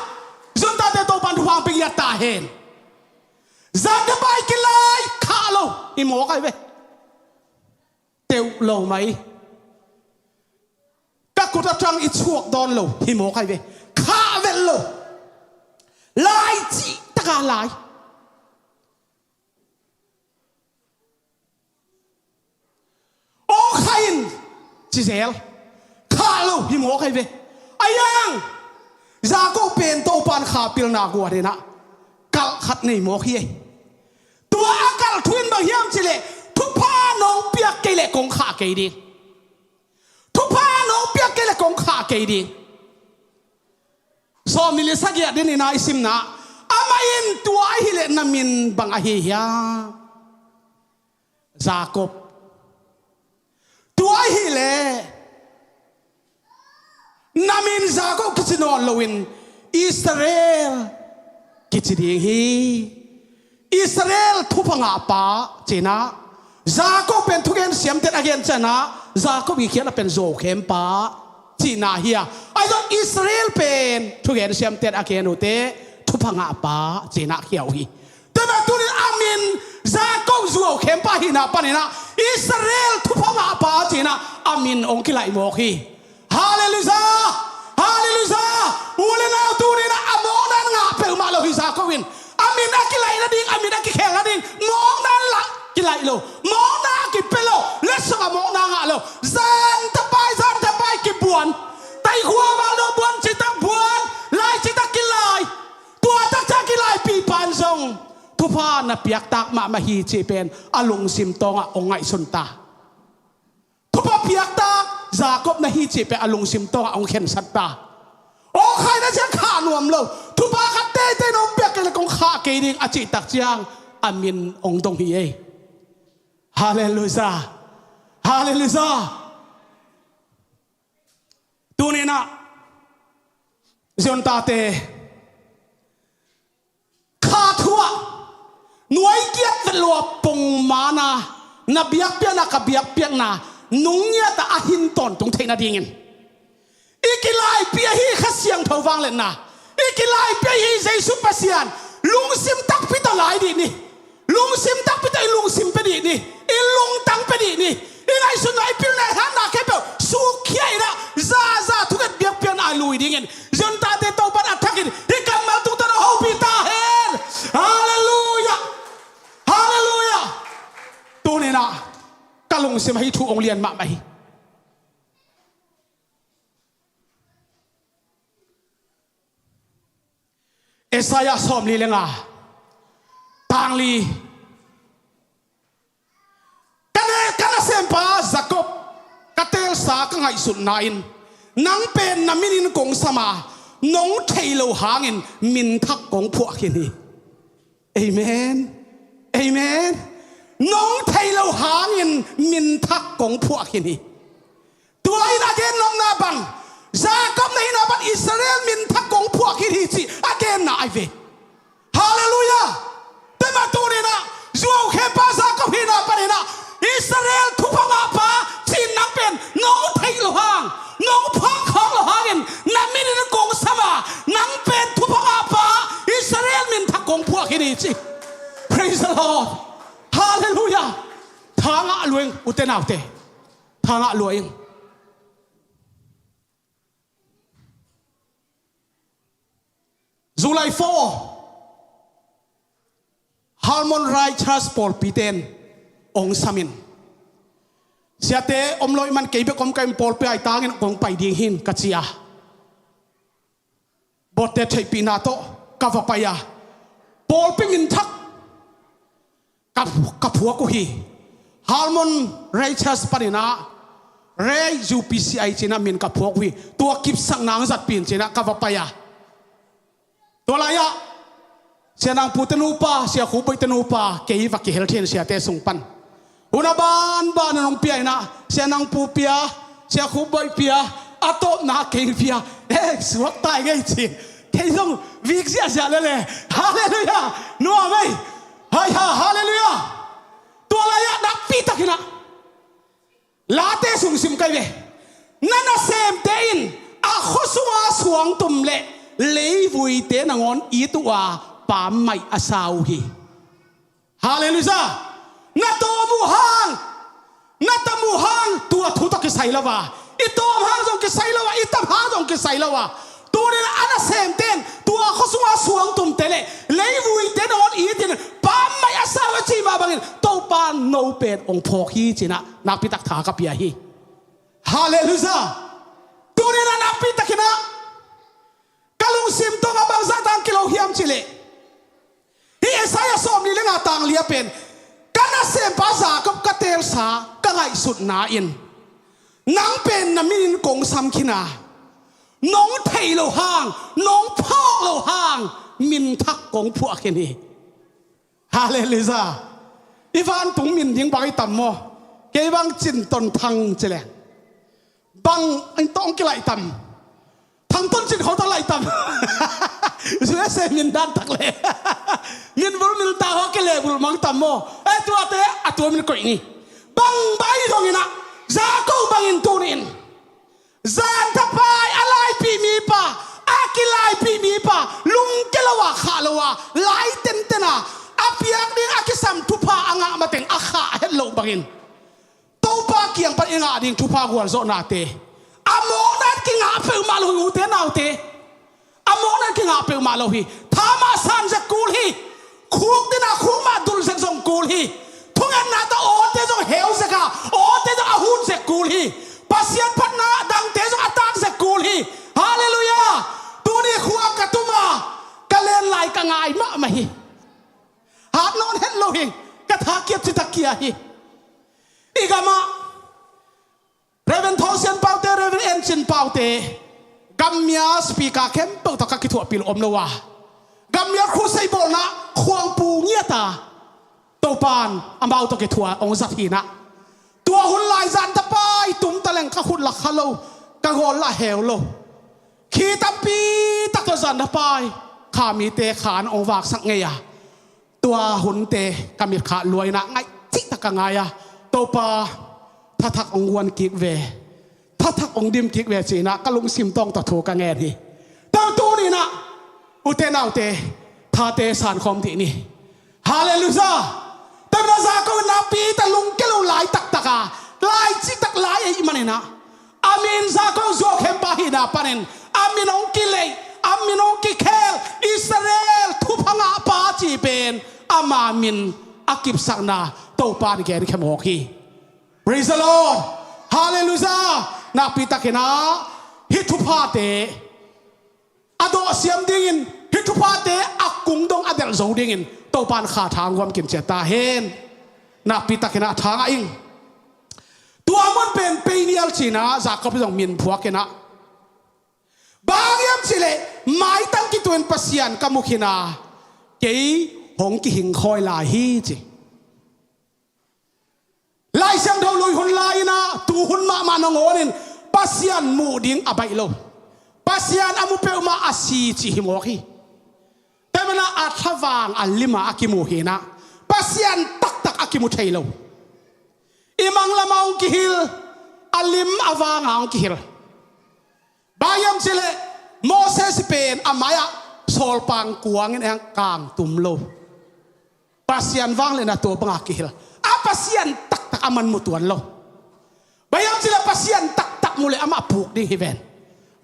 Zuntate Topan thupha pia ta hen. Zan thapai kilai khah lo. hi mawk ai ve. Teuh lo mai. Ka kut a tang i chuak dawn lo hi mawk ai ve. Khah vet lo. Lai cih taka lai. Aw kha in ci zel. Khah lo hi mawk ai ve. A yang Jakob pen Topan kha pilna guan inah kalh khat nei mawk hi ei. Tua a kalh thu in bang hiam cileh thupha nong piak kei leh kong khah kei ding. Thupha nong piak kei leh kong khah kei ding. Sawm nih le sagih ah din inah i simna amah in tua ahileh na min bang ahi hiam? Jakob. Tua ahileh na min Jakob kici nawn loin Israel kici ding hi. Israel thupha ngahpa cinah Jakob pen thugen siamten a gen cianah Jakob i khiatna pen zuaukhempa cihna hi a. Ahi zong Israel pen thugen siamten a gen uhte thupha ngahpa cinah khiau hi. Tua mah tunin a min Jakob zuaukhempa hihna paninah Israel thupha ngahpa cinah a min hong kilaih mawk hi. Halleluiah! Halleluiah! U le nau tuninah a mawkna in ngah peuhmah lo hi Jakob in. A min a kilaih nading, a min a kikhel nading mawkna in lah kilaih lo. Mawkna a kipia lo. Letsong a mawkna ngah lo. Zan tapai, zan tapai kibuan. Taikhua val dong buan citak buan. Lai citak kilai. Tua takciang kilaipih pan zong thupha na piaktak mahmah hi cih pen a lungsim tawngah hong ngaihsun ta. Thupha piaktak Jakob na hi cih pen a lungsim tawngah hong khensat ta. Aw kha in a ciang khah nuam lo. Thupha khat teitei nong piak kei le kong khah kei ding a cih takciang a min hong dong hi ei. Halleluiah. Halleluiah. Tuninah Zion tate kha thu ah nuai kiat vet lua pongmana na biakpiakna ka biakpiakna nung ngiat a hin tawntung theih nadingin i kilaipih ahi Kha Siangtho vangliatna, i kilaipih ahi Jesu Pasian lungsim takpi tawh lai dih ni. Lungsim takpi tawh i lungsim pia dih ni. I lungtang pia dih ni. I ngaihsutna, i pilna, i hatna khempeuh sukkhia inah zaza thugen biakpiakna a lui dingin Zion tate Topan a thakin i kammal tungtawn a hopih ta hen. Halleluiah. Halleluiah. Tuninah ka lungsim ah hih thu hong lian mahmah hi. Isaiah sawmli le nga, tangli. Ka ne, ka nasempa Jakob, ka teelsa ka ngaihsutna in nang pen na minin kong sam a, nong theih loh hangin minthak kong phuah khin hi. Amen. Amen. Nong theih loh hangin minthak kong phuah khin hi. Tua in a gen nopna bang, Jakob na hihna bang Israel minthak kong phuah khin hi cih a genna ai ve. Halleluiah. Tua mah tuninah zuaukhempa Jakob hihna paninah Israel thupha ngahpa cih nang pen nong theih loh hang, nong phak khawng loh hangin na minin kong sam a, nang pen thupha ngahpa Israel minthak kong phuah khin hi ci. Praise the Lord. Halleluiah. Tha ngah lua ing, ute naute. Tha ngah lua ing. July four, Halmon Rai Church pawlpite in hong samin, siate om lo ahih man kei bek om ka hih man pawlpi ah i tangin kong pai ding hi in ka ci a, botte theihpihna tawh ka va pai a, pawlpi minthak ka, ka phuak uh hi. Halmon Rai Church paninah Rai U P C I cinah min ka phuak uh hi. Tua kipsakna hong zatpih in cinah ka va pai a, tua lai-ah Sia Nang Pu te nupa, Sia Khup Boih te nupa, kei va kihel thei in siate sung pan. Hun a banban in hong pia inah, Sia Nang Pu pia, Sia Khup Boih pia, a tawpna kei pia. Eh, suakta ing ei ci. Kei zong vik ziahziah lele. Halleluiah. Nuam ei. Hai ha, halleluiah. Tua lai-ah nakpi takinah late sung sim kai ve. Na nasemte in a khuasunga suangtum le leivuite nangawn it uh a, pammaih a sa uh hi. Halleluiah. Na tawm uh hang, na tam uh hang, tua thu tawh kisai lo a, i tawm hang zong kisai lo a, i tam hang zong kisai lo a, tunin a nasemten tua khua sunga suangtumte le leivuite nawn itin pammaih a sau a ci mah bangin Topa no pen hong phawk hi cinah nakpitak tha ka pia hi. Halleluiah. Tunin a nakpitakinah ka lungsim tawng a bangzah tang kilo hiam cileh, hih Isaiah sawmli le nga tang lia pen, ka nasempa Jacob ka teelsa ka ngaihsutna in nang pen na minin kong sam khin a, nong theih loh hang, nong phawk loh hang min thak kong phuah khin hi. Halleluiah. I vantung min ding bang i tam maw? Kei bang Cin Ton Thang ci leng bang in tawh hong kilaih tam. Thang Ton Cin kho tak laih tam. U S A min dan tak le min bul min ta kho kei le bul mang tam maw? Eh, tuate a tua min koih ni. Bang bang i dong inah Jacob bangin tuni in zan thapai a laipih mipa, a kilaipih mipa, lungke lo a, khah lo a, lai tenten a, a piak ding a kisam thupha a ngah mateng a khah het loh bangin Topa kiang pan i ngah ding thupha gualzawhnate a mawkna in kingah peuhmah lo hi, ute naute. A mawkna in kingah peuhmah lo hi. Tha mah san zek kul hi. Khuk dina khuk mah dul zek zong kul hi. Thungetna tawh awte zong heu zek a, awte zong a hun zek kul hi. Pasian phatna dangte zong a tak zek kul hi. Halleluiah. Tuni khua ka tum a, ka len lai ka ngai mahmah hi. Hat nawn het lo hi. Ka tha kiat citak kia hi. I gamah Reverend Tho Sian Paute, Reverend En Cin Paute, gammia speaker khempeuh tawh ka kithuahpih lo om lo a, gammia crusade bawlna khuangpu ngiat a, Topan amau tawh kithuah hong zat hinah. Tua hun lai zan thapai tum taleng ka khut lah kha lo, ka gawl lah heu lo. Khi tampi tak tawh zan thapai kha mite khan hong vaksak ngei a, tua hunte ka mitkhah luainah ngaih cihtak ka ngai a, Topa, thathak hong guan kik ve, thathak hong dim kik ve cinah ka lungsim tawng tawh thu ka ngen hi. Tua tuninah ute naute, thate sankhawm dih ni. Halleluiah. Tua manin Jacob in nakpi tak lungke lo lai taktak a, lai citak lai ahih maninah a min Jacob zuau khempa hihna panin a min hong kileih, a min hong kikhel, Israel thupha ngahpa cih pen ama min a kipsakna Topa in gen khem hawk hi. Praise the Lord. Halleluiah. Nakpi takinah hih thuphate a dawhsiam dingin, hih thuphate a kung dong a delh zo dingin Topa in kha tha hong guam kim ciat ta hen. Nakpi takinah tha ngah ing. Tua mun pen Peniel cinah Jacob zong min phuakinah, bang hiam cileh maitang kituahin Pasian ka mu khin a, kei hong kihing khawi lai hi ci. Lai Siangtho lui hun lai-inah tu hun mahmah nangawnin Pasian muh ding a baih lo. Pasian a mu peuhmah a si cih hi mawk hi. Tua manin a thavang a lima a kimu hinah Pasian taktak a kimu thei lo. I mang lamah hong kihil, a lim a vangah hong kihil. Bang hiam cileh Moses pen a mai-ah sawlpang kuangin eng kang tum lo. Pasian vangliatna tua banga kihil a, Pasian taktak a man mu tuan lo. Bang hiam cileh Pasian taktak mu leh amah puk ding hi ven.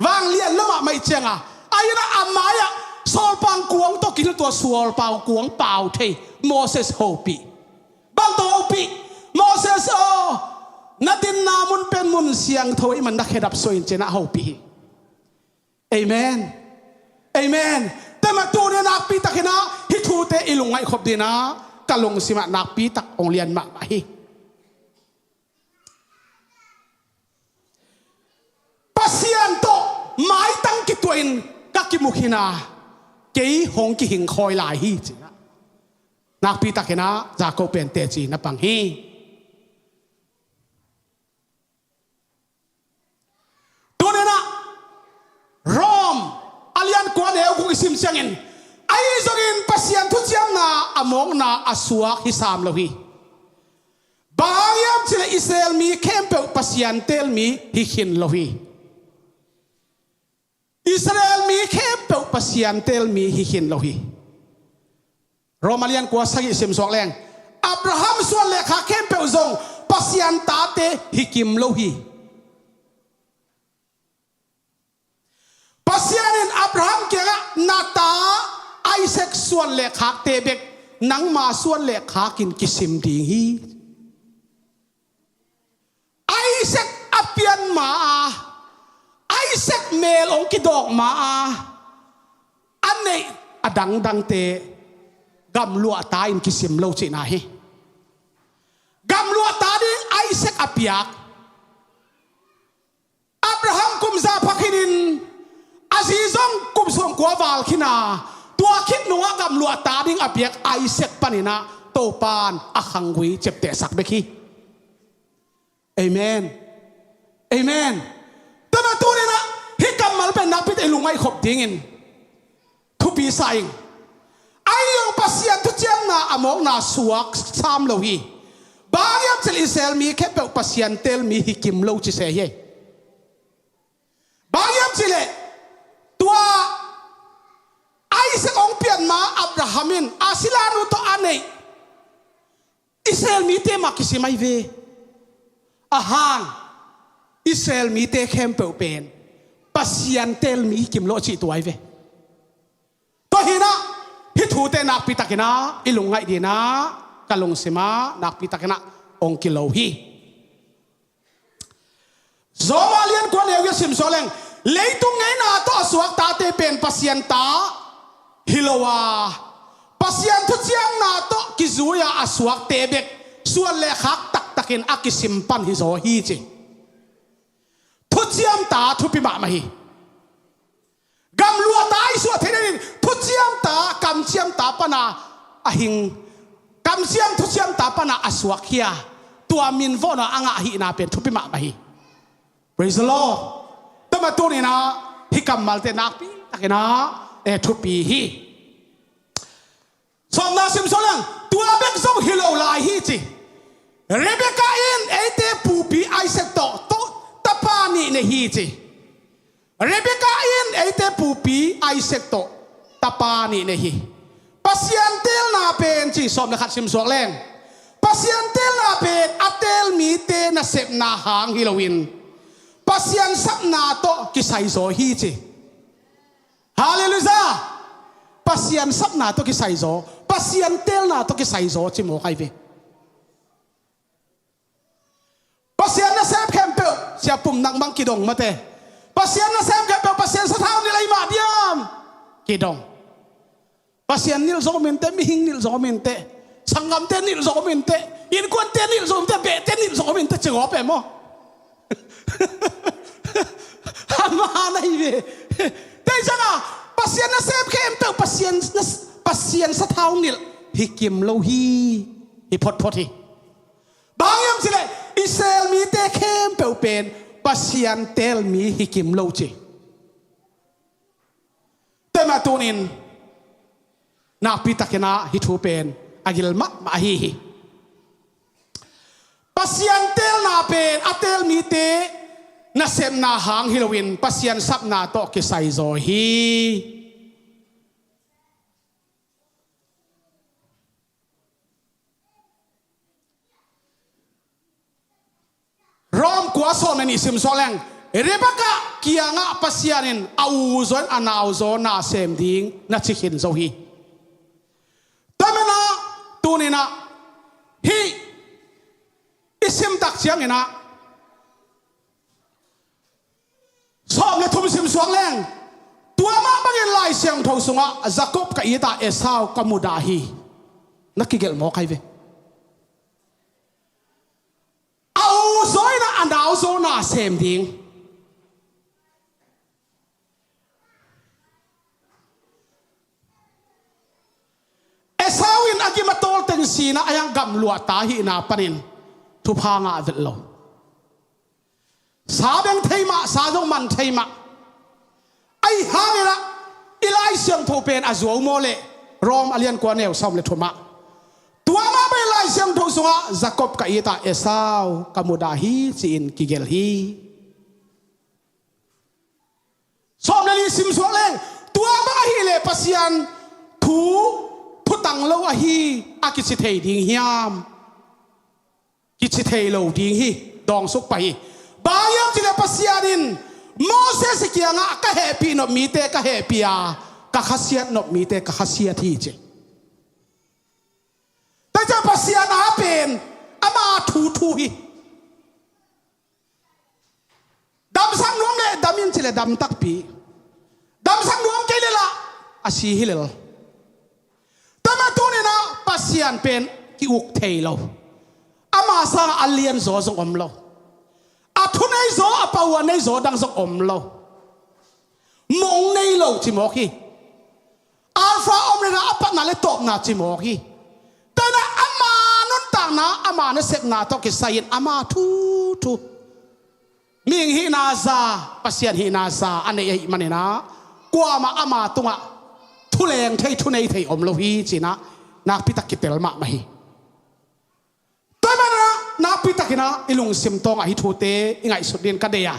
Vanglian lo mahmah i cianga a inah a mai-ah sawlpang kuang tawh kihil, tua sawlpang kuang pau thei Moses hopih. Bang tawh hopih? Moses aw, na dinna mun pen mun siangtho ahih man na khedap suah in cinah hopih hi. Amen. Amen. Tua manin tuni nakpi takinah hih thute i lungngaih khop dinah ka lungsimah nakpi tak hong lian mahmah hi. Pasian tawh maitang kituahin ka kimu khin a, kei hong kihing khawi lai hi cinah nakpi takinah Jacob pen teci na pang hi. Tuninah Rom a lian kua neu guk i sim ciangin, ahi zongin Pasian thuciamna a mawkna a suak hi sam lo hi. Bang hiam cileh Israel mi khempeuh Pasian teel mi hi khin lo hi. Israel mi khempeuh Pasian teel mi hi khin lo hi. Rom a lian kua sagih sim suak leng, Abraham suan le khak khempeuh zong Pasian tate hi kim lo hi. Pasian in Abraham kiangah, "Na ta Isaac suan le khakte bek nangma suan le khakin kisim ding hi." Isaac a pian ma a, Isaac mel hong kidawk ma a, a neih a dangdangte gamluahta in kisim lo cihna hi. Gamluahta ding Isaac a piak. Abraham kum za pha khinin, a zi zong kum sawmkua val khin a, tua khit nungah gamluahta ding a piak Isaac paninah Topan a khanggui ciaptehsak bek hi. Amen. Amen. Tua na tuninah hih kammal pen nakpi tak i lungngaih khop dingin thupi sa ing. Ahi zong Pasian thuciamna a mawkna suak sam lo hi. Bang hiam cih leh Israel mi khempeuh Pasian teel mi hi kim lo ci se hi. Bang hiam cih leh tua Isaac hong pian ma Abraham in a silanu tawh a neih Israel mite mah kisim ahi ve. A hang Israel mite khempeuh pen Pasian teel mi hi kim lo a cih tua ahi ve. Tua hinah hih thute nakpi takinah i lungngaih dinah ka lungsimah nakpi takinah hong kilo hi. Rom a lian kua neu i a simsuak leng, leitung ngeina tawh a suak tate pen Pasian ta hi lo a, Pasian thuciamna tawh kizui-a a suakte bek suan le khak taktakin a kisim pan hi zaw hi ci. Thuciamta thupi mahmah hi. Gamluahta i suah theih nadin thuciamta, kamciamta pana a hing, kamciam thuciamta pana a suak hi a, tua min vawhna a ngah ahihna pen thupi mahmah hi. Praise the Lord. Tua mah tuninah hih kammalte nakpi takinah eh thupi hi. Sawmna simsuak leng, tua bek zong hi lo lai hi ci. Rebekah in eite pupi Isaac tawh, tawh tapa nih nei hi ci. Rebekah in eite pupi Isaac tawh tapa nih nei hi. Pasian teelna pen ci, sawm le khat simsuak leng, Pasian teelna pen a teel mite nasepna hang hi loin Pasian sapna tawh kisaizaw hi ci. Halleluiah! Pasian sapna tawh kisaizaw, Pasian teelna tawh kisaizaw ci mawk ahi ve. Pasian nasem khempeuh, Sia Pum Nak bang kidong mate. Pasian nasem khempeuh Pasian sathau nilh ahi mah diam? Kidong. Pasian nilh zong om inteh, mihing nilh zong om inteh, sanggamte nilh zong om inteh, innkuante nilh zong om inteh, behte nilh zong om inteh, ci gawp e maw? Ama na hi ve. Tei zanga Pasian nasem khempeuh Pasian, Pasian sathau nilh hi kim lo hi. Hi photphot hi. Bang hiam cih leh Israel mite khempeuh pen Pasian teel mi hi kim lo ci. Tua mah tunin nakpi takinah hih thu pen a gil mahmah ahi hi. Pasian teelna pen a teel mite nasepna hang hi loin Pasian sapna tawh kisaizaw hi. Rom kua sawm le nih simsuak leng, Rebekah kiangah Pasian in a u zaw in a nau zaw na sem ding na ci khin zo hi. Tua menah tuninah hih i simtak cianginah sawm le thum simsuak leng, tua mah bangin Lai Siangtho sungah Jacob ka it a, Esau ka mudah hi. Na kigelh mawk ahi ve. A u zaw in a nau zaw na sem ding. Esau in a gim a tawl teng sinah a hiang gamluahta ahihna panin thupha ngah vet lo. Sa beng thei mah, sa zong man thei mah. Ahi hanginah i Lai Siangtho pen a zuau maw leh, Rom a lian kua neu sawm le thumah, tua mah bangin Lai Siangtho sungah Jacob ka it a, Esau ka mudah hi ci-in kigelh hi. Sawm le li simsuak leng, tua bang ahih leh Pasian thu, thu tang lo ahi a kici thei ding hiam? Kici thei lo ding hi. Dawngsuk pah hi. Bang hiam cih leh Pasian in Moses i kiangah ka hehpih nop mite ka hehpih a, ka khasiat nop mite ka khasiat hi ci. Tua ciang Pasian a pen ama thu thu hi. Damsak nuam leh dam in ci leh dam takpi. Damsak nuam kei leh lah a si hi lel. Tua mah tuni-in ah Pasian pen ki-uk thei lo. Ama sangah a lianzaw zong om lo. A thuneizaw, a power neizaw dang zong om lo. Mong nei lo ci mawk hi. Alpha Omega, a patna leh tawpna ci mawk hi. Tua-in ah ama nuntakna, ama nasepna tawh kisai-in ama thu thu. Mihing hihna za, Pasian hihna za a nei ahih manin ah kuamah ama tungah thuleng thei, thunei thei om lo hi ci-in ah nakpi tak kitel mahmah hi. Tua ahih manin ah nakpi takin ah i lungsim tawngah hih thute i ngaihsut dingin ka deih a.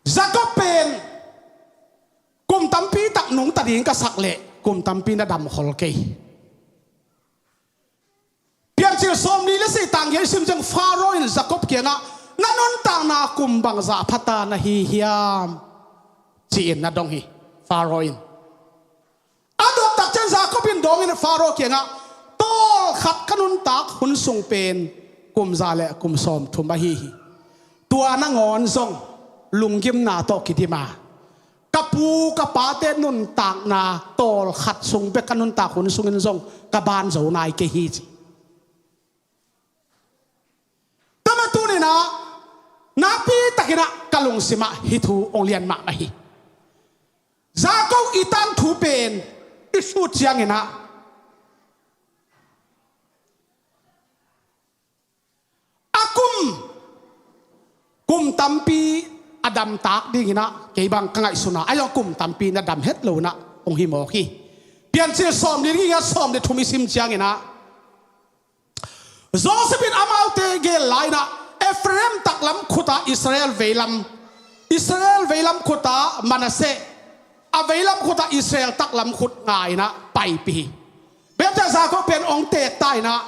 Jacob pen kum tampi tak nungta ding ka sak leh kum tampi na dam khol kei. Piancil sawmli leh sagih tang giat i sim ciang Faro in Jacob kiangah, "Na nuntakna kum bangzah pha ta na hi hiam?" ci-in na dong hi. Faro in a dot tak ciang Jacob in dawngin Faro kiangah, "Tawlkhat ka nuntak hun sung pen kum za leh kum sawmthum ahi hi. Tua nangawn zong lunggimna tawh kidim a, ka pu ka pate nuntakna tawlkhat sung bek ka nuntak hun sungin zong ka ban zo nai kei hi," ci. Tua mah tuni-in ah nakpi takin ah ka lungsim ah hih thu hong lian mahmah hi. Jacob i tangthu pen i sut ciangin ah a kum, kum tampi a damtak dingin ah kei bang ka ngaihsun a, a zong kum tampi na dam het lo-in ah hong hi mawk hi. Piancil sawmli leh giat, sawmli leh thum i sim ciangin ah Joseph in amaute gel lai-in ah Ephraim taklam khut ah Israel veilam, Israel veilam khut ah Manasseh, a veilam khut ah Israel taklam khut nga-in ah paipih hi. Bang hang hiam cih leh Jacob pen hong teek ta-in ah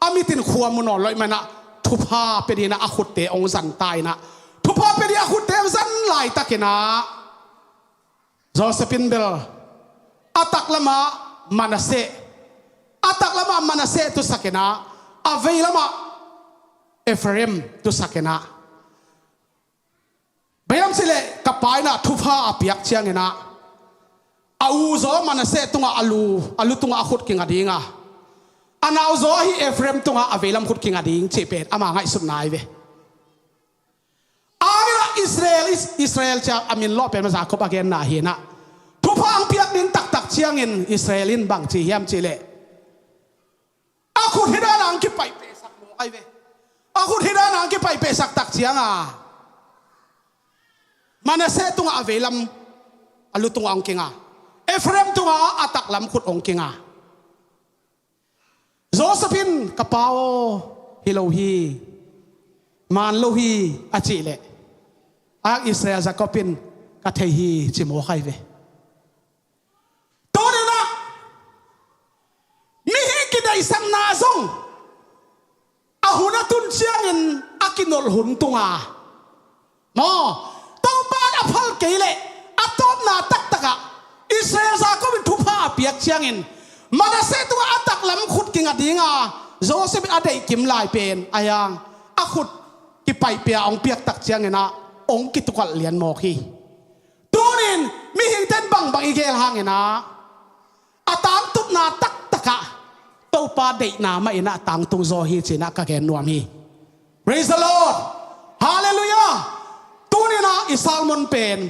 a mit in khua mu nawn lo ahih manin ah thupha pia dingin ah a khutte hong zan ta-in ah, thupha pia dingin a khutte hong zan laitakin ah Joseph in bel a taklam ah Manasseh, a taklam ah Manasseh tusakin ah, a veilam ah Ephraim tusakin ah, bang hang hiam cih leh ka pa in ah thupha a piak ciangin ah a u zaw Manasseh tungah a lu, a lu tungah a khut kinga ding a, a nau zaw ahi Ephraim tungah a veilam khut kinga ding cih pen ama ngaihsutna ahi ve. A hang in ah Israel, Is-, Israel ci-a a min lawh pen mah Jacob a genna hi-in ah, thupha hong piak ding taktak ciangin Israel in bang ci hiam cih leh a khut hih dan-a hong kipaipehsak mawk ahi ve. A khut hih dan-a hong kipaipehsak tak ciang a Manasseh tungah a veilam a lu tungah hong kinga, Ephraim tungah a taklam khut hong kinga. Joseph in, "Ka pa aw, hi lo hi, man lo hi," a cih leh, a Israel Jacob in, "Ka thei hi," ci mawk ahi ve. Tuni-in ah mihing kideihsakna zong a hun a tun ciangin a kinolh hun tung a, maw, Topa in a phal kei leh a tawpna taktakah Israel Jacob in thupha a piak ciangin Manasseh tungah a taklam khut kinga ding a, Joseph in a deih kim lai pen a hiang, a khut kipaipih a hong piak tak ciangin ah hong kitukalh lian mawk hi. Tuni-in mihingte in bangbang i gel hangin ah a tangtupna taktakah Topa deihna mah in ah tangtung zaw hi ci-in ah ka gen nuam hi. Praise the Lord. Hallelujah. Tuni-in ah i sermon pen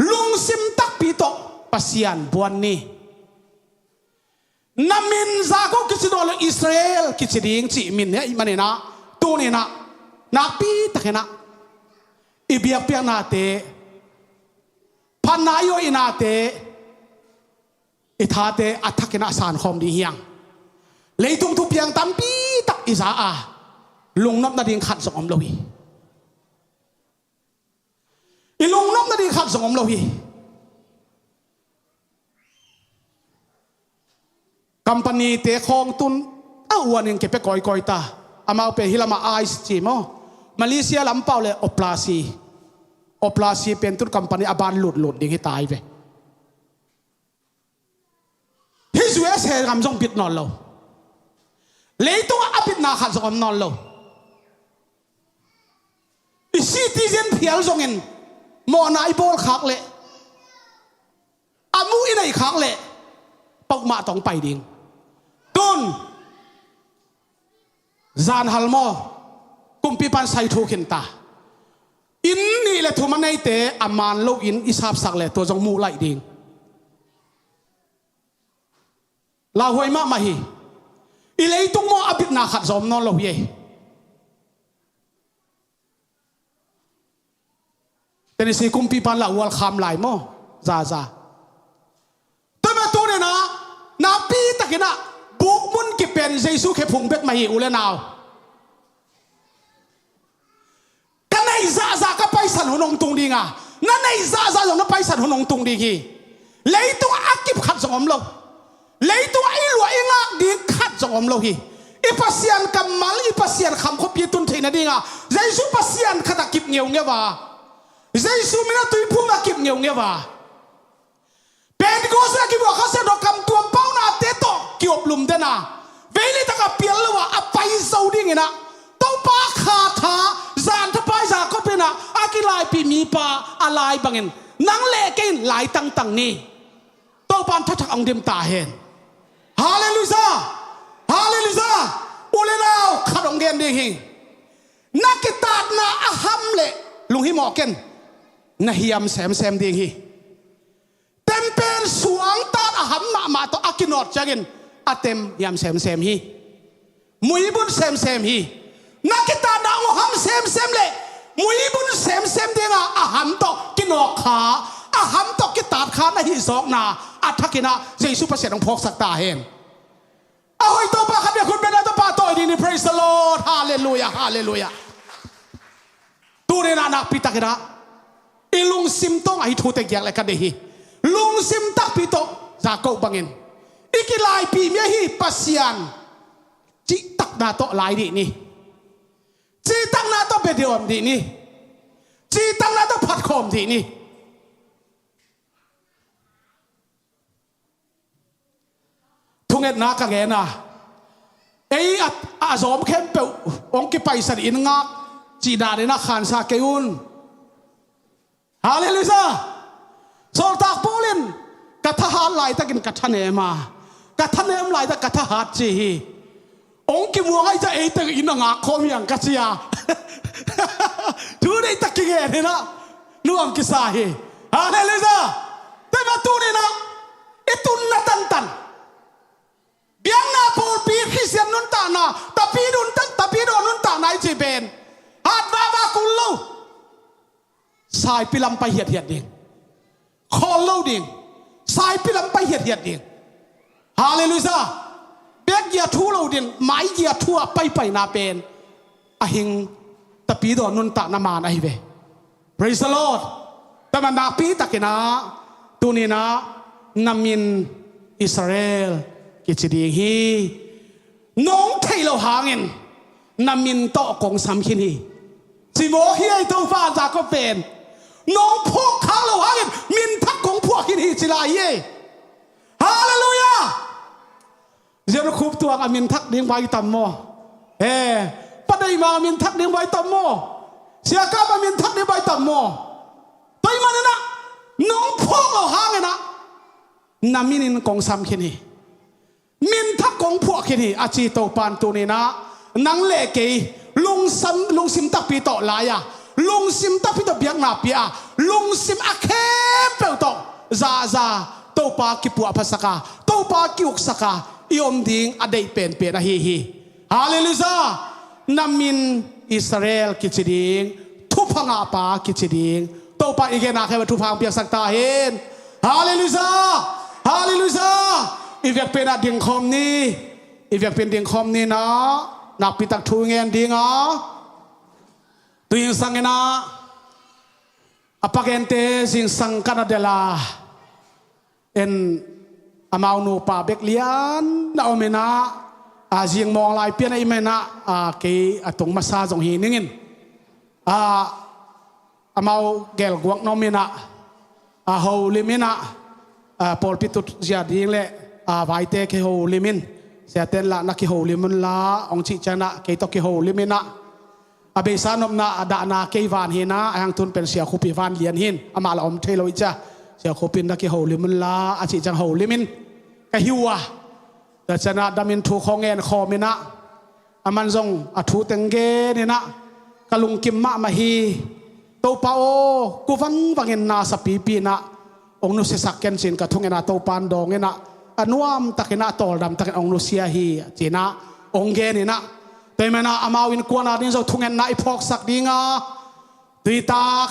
lungsim takpi tawh Pasian buan ni. Na min Jacob kici nawn lo, Israel kici ding cih min hi ahih manin ah tuni-in ah nakpi takin ah i biakpiaknate, phatna i hoihnate, i thate a thakin ah sankhawm ding hi hang. Leitung thupiang tampi tak i za a, lungnop nading khat zong om lo hi. I lungnop nading khat zong om lo hi. Company te khawng tun a uanin kepia kawikawi ta. Amau pen hih lamah ice ci maw, Malaysia lampau le operasi, operasi pen tun company a ban lutlut ding hi ta hi ve. Hih U S A gam zong bit nawn lo. Leitungah a bitna khat zong om nawn lo. I citizen phial zongin mawhna i bawl khak leh, a muh i neih khak leh, pokmah tawh hong pai ding. Tun zanhal maw, kumpipan sai thu khin ta. Inn nih le thum a neite a man loin i sapsak leh tua zong muh laih ding. Lauhuai mahmah hi. I leitung maw a bitna khat zong om nawn lo hi ei. Tennessee kumpipan lauhual kham lai maw, zaza. Tua mah tuninah nakpitakinah bukmun kipen Jesu khephung bek mah hi u le nau. Ka neih zahzah ka paisan hun hong tung dinga, na neih zahzah zong na paisan hun hong tung ding hi. Leitungah a kip khat zong om lo. Leitungah i luah i ngak ding khat zong om lo hi. I Pasian kammal, i Pasian kham khuapi tun theihna dinga Jesu Pasian khat a kip ngeungeu a, Jesu min a tuiphum a kip ngeungeu a, Pentecost a kibuak Kha Siangtho kam tuam paunate tawh ki-oplum den a, vei le tak a pial lo a, a pai zo dinginah Topa kha tha, zan thapai Jacob inah a kilaipih mipa a lai bangin nang le kei in lai tangtang ni. Topa in thathak hong dim ta hen. Halleluiah! Halleluiah! U le nau, khat hong gen ding hi. Na kitatna a ham leh lunghimawh ken, na hiam semsem ding hi. Tempen suangtat a ham mahmah tawh a kinawt ciangin a tem hiam semsem hi. Muibun semsem hi. Na kitatna hong ham semsem leh muibun semsem dinga a ham tawh kinawk kha, a ham tawh kitat kha na hih zawkna a thakinah Jesu Pasian hong phawksak ta hen. A hoih Topa khat bek khut beng a Topa tawi ding ni. Praise the Lord. Halleluiah, halleluiah. Tuninah nakpitakinah i lungsim tawng ahi thute giak le ka deih hi. Lungsim takpi tawh Jacob bangin i kilaipih mi ahi Pasian cihtakna tawh lai dih ni. Cihtakna tawh bia deuh om dih ni. Cihtakna tawh phatkhawm dih ni. Thungetna ka gen a, ei a, a zawm khempeuh hong kipaisan in ngak cih danin a khansa kei un. Halleluiah! Sawltak Paul in ka thahat laitakin ka thanem a, ka thanem laitak ka thahat ci hi. Hong kimuang ahi ciah eite in a ngak khawm hiang ka ci a. Thu deihtak kigen hinah nuam kisa hi. Halleluiah! Tua mah tuninah i tunna tantan, biakna pawlpi Khristian nuntakna, tapidaw nuntak, tapidaw nuntakna i cih pen hat vava kul lo. Saipi lam pai hiathiat ding. Khawl lo ding. Saipi lam pai hiathiat ding. Halleluiah! Bek gia thu lo ding, mai gia thu ah paipaina pen a hing tapidaw nuntakna man ahi ve. Praise the Lord. Tua mah nakpitakinah tuninah na min Israel kici ding hi. Nong theih loh hangin na min tawh kong sam khin hi. Ci maw, hi ei Topa, Jacob pen nong phawk khak loh hangin min thak kong phuah khin hi ci lai hi ei. Halleluiah! Zia Khup Tuang a min thak ding vai tam maw? Eh, Pa Dei Mang a min thak ding vai tam maw? Sia Kap a min thak ding vai tam maw? Tua ahih maninah nong phawk loh hanginah na minin kong sam khin hi. Min thak kong phuah khin hi, a ci Topa in tuninah nang le kei lungsam, lungsim takpi tawh lai a, lungsim takpi tawh biakna pia a, lungsim a khempeuh tawh zaza Topa kipuahphasak a, Topa ki-uksak a i om ding a deih penpen ahi hi. Halleluiah! Na min Israel kici ding, thupha ngahpa kici ding. Topa i genna khempeuh thupha hong piaksak ta hen. Halleluiah! Halleluiah! I vekpi-in ah dingkhawm ni. I vekpi-in dingkhawm ni na. Nakpitak thu ngen ding a. Tu zingsang in ah a pa gente zingsang ka na delh a, en, amau nupa bek lian na om inah, a, zingmawng lai pian a i man inah, a, kei a tung masa zong hi ningin, a, amau gelguak na om inah, a, holim inah, a, pawlpi tut zia ding le, a, vaite kiholim in, siaten lah na kiholim unla hong cih cianginah kei tawh kiholim inah, a beisa nopna a dahna kei van hinah, a hang tun pen Sia Khup i van lian hin, amah la om thei lo i cia. Sia Khup in na kiholim unla a cih ciang holim in ka hi uh a. Tua cianginah damin thu khawng ngen khawm inah, a man zong a thu teng gen inah, ka lungkim mahmah hi. Topa aw, ku vangvangin na sapipi inah hong nusiasak ken cin ka thungetna Topa in dawng inah, a nuamtak inah tawldamtakin hong nusia hi cinah hong gen inah, tua i man inah amau innkuan a ding zong thungetna i phawksak ding a, tuitak,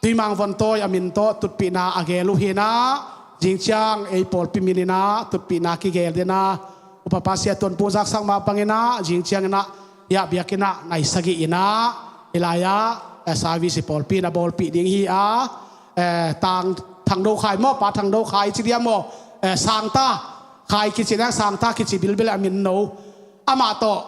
tuimang vontawi a min tawh tutpihna a gel uh hinah, zingciang ei pawlpi min inah tutpihna kigel ding a, upapa Sia Tuan Pung Zak Sang mah bang inah zingciang inah, ya biakinn ah nai sagih inah, i lai-ah, eh, service i pawlpi in a bawlpih ding hi a, eh, Tang, Thang Do Khai maw, Pa Thang Do Khai ci diam maw, eh, Sangta Khai kici na, Sangta kici bilbil a min no. Amah tawh,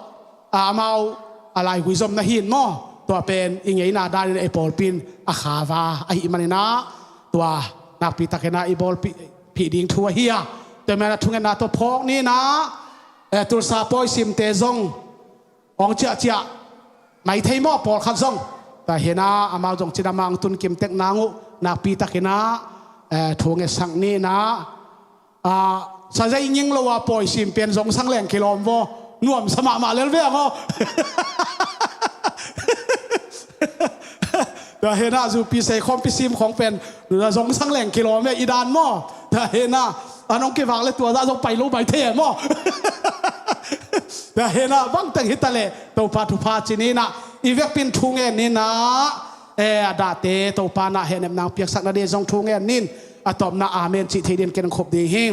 a, amau a laigui zom na hin maw, tua pen i ngeina danin ei pawlpi in a khava ahi man inah, tua nakpi takin ah i bawlpih, pih ding thu ahi a. Tua man a thungetna tawh phawk ni inah, eh, Tulsa pawi simte zong hong ciahciah mai thei maw, pawlkhat zong. Tua hinah amau zong cidam a hong tun kim tek nang uh nakpi takin ah, eh, thungetsak ni inah, a, sazeih nging lo a pawi sim pen zong sang leng kilawm vaw. Nuamsa mahmah lel ve a maw. Tua hinah zupi sei khawmpi sim khawng pen zong sang leng kilawm ve i dan maw. Tua hinah a nong kivak le tua zah zong pai lo pai thei e maw. Tua hinah bangteng hi ta leh Topa thupha ci ni inah, i vekpi in thu ngen ni inah, eh, a dahte Topa in ah hehnepna hong piaksak nading zong thu ngen ni in, a tawpna amen cih thei dingin ken khup ding hi.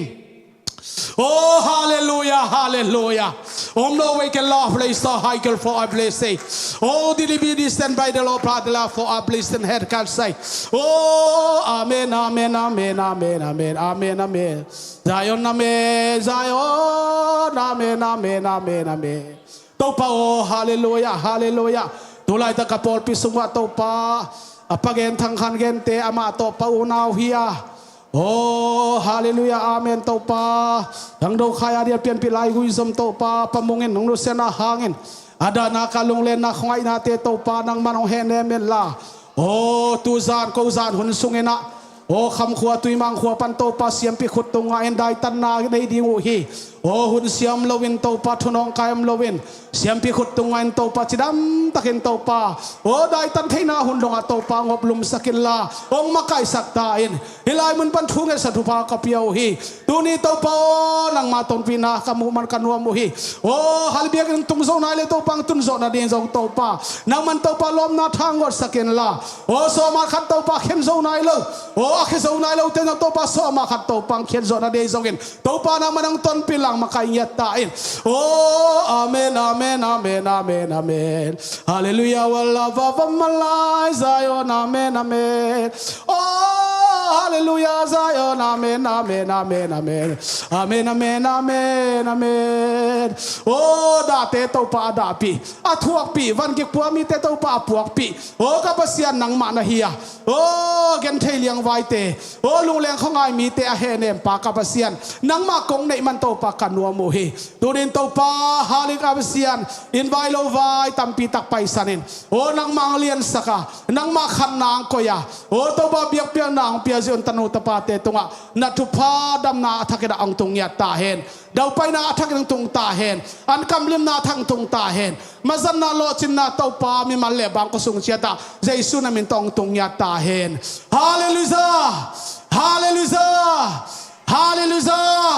Oh, hallelujah, hallelujah. Om lo wei ke la place to high girl for a blessing. Oh, dili bi di stand by the Lord, pra the Lord for a blessing head can say. Oh, amen, amen, amen, amen, amen, amen, amen. Zion, amen, Zion, amen, amen, amen, amen. Topa aw, hallelujah, hallelujah. Tulaitak ka pawlpi sungah Topa, a pagen Thang Khan Gente amah tawh pa unau hi a. Oh, hallelujah, amen Topa. Thang Do Khai a dia pianpih laigui zom Topa, Pa Mung in nong nusiatna hangin a dahna ka lunglenna khuangaihnate Topa nangman hong hehnem inla. Oh, tuzan kozan hun sungin ah, oh, Kham khua Tuimang khua pan Topa siampi khut tungah in daitanna nei ding uh hi. Oh, hun siam loin Topa thunawngkai om loin siampi khut tungah in Topa cidamtakin Topa, oh, daitan theihna hun dongah Topa ngop lumsak inla hong makaihsak ta in. Hih lai mun pan thu ngetsa thupha ka pia uh hi. Tuni Topa aw, nangma tonpihna ka muh man ka nuam uh hi. Aw, hal biakinn tung zo nai le Topa hong tun zawh nading zong Topa, nangman Topa lawpna thang gawtsak inla. Aw, sawma khat Topa khen zo nai lo, aw, a khe zo nai lote zong Topa sawma khat Topa hong khen zawh nading zongin Topa nangman hong tonpih lang makaih ngiat ta in. Aw, amen, amen, amen, amen, amen. Hallelujah, wa la va va ma lai Zion, amen, amen. Oh, hallelujah, Zion, amen, amen, amen, amen. Amen, amen, amen, amen. Oh, dahte Topa a dahpih, a thuakpih, van kikpua mite Topa a puakpih. Oh, ka Pasian nangmah na hi a. Oh, genthei liangvaite, oh, lungleng khuangai mite a hehnempa ka Pasian, nangmah kong neih man Topa ka nuam uh hi. Tunin Topa, halik a Pasian, inn vai lo vai tampi tak paisan in, aw, nangmah ang liansak a, nangmah khanna ang koih a, aw, Topa biakpiakna ang pia zia un tanu tapate tungah na thupha damna a thakin ah ang tung ngiat ta hen. Daupaina a thakin ang tung ta hen. An kamlimna a thak ang tung ta hen. Mazatna lawhcinna Topa mimal le bangkua sung ciatah Jesu na min tawh ang tung ngiat ta hen. Hallelujah! Hallelujah! Hallelujah!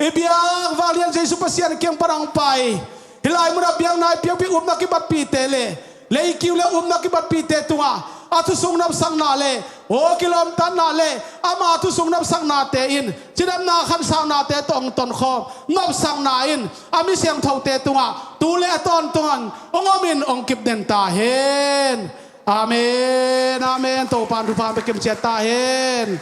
I biak vanglian Jesu Pasian kiang pan ang pai. Hih lai munah biakna i piakpih upna kibatpihte le, leikiu le upna kibatpihte tungah a thusung nopsakna le, aw, kilawmtatna le, ama thusung nopsaknate in cidamna khansaknate tawh ang tonkhawm nopsakna in a mi siangthote tungah tu le a tawntung ang ong om in ong kipden ta hen. Amen, amen. Topa in thupha pia kimciat ta hen.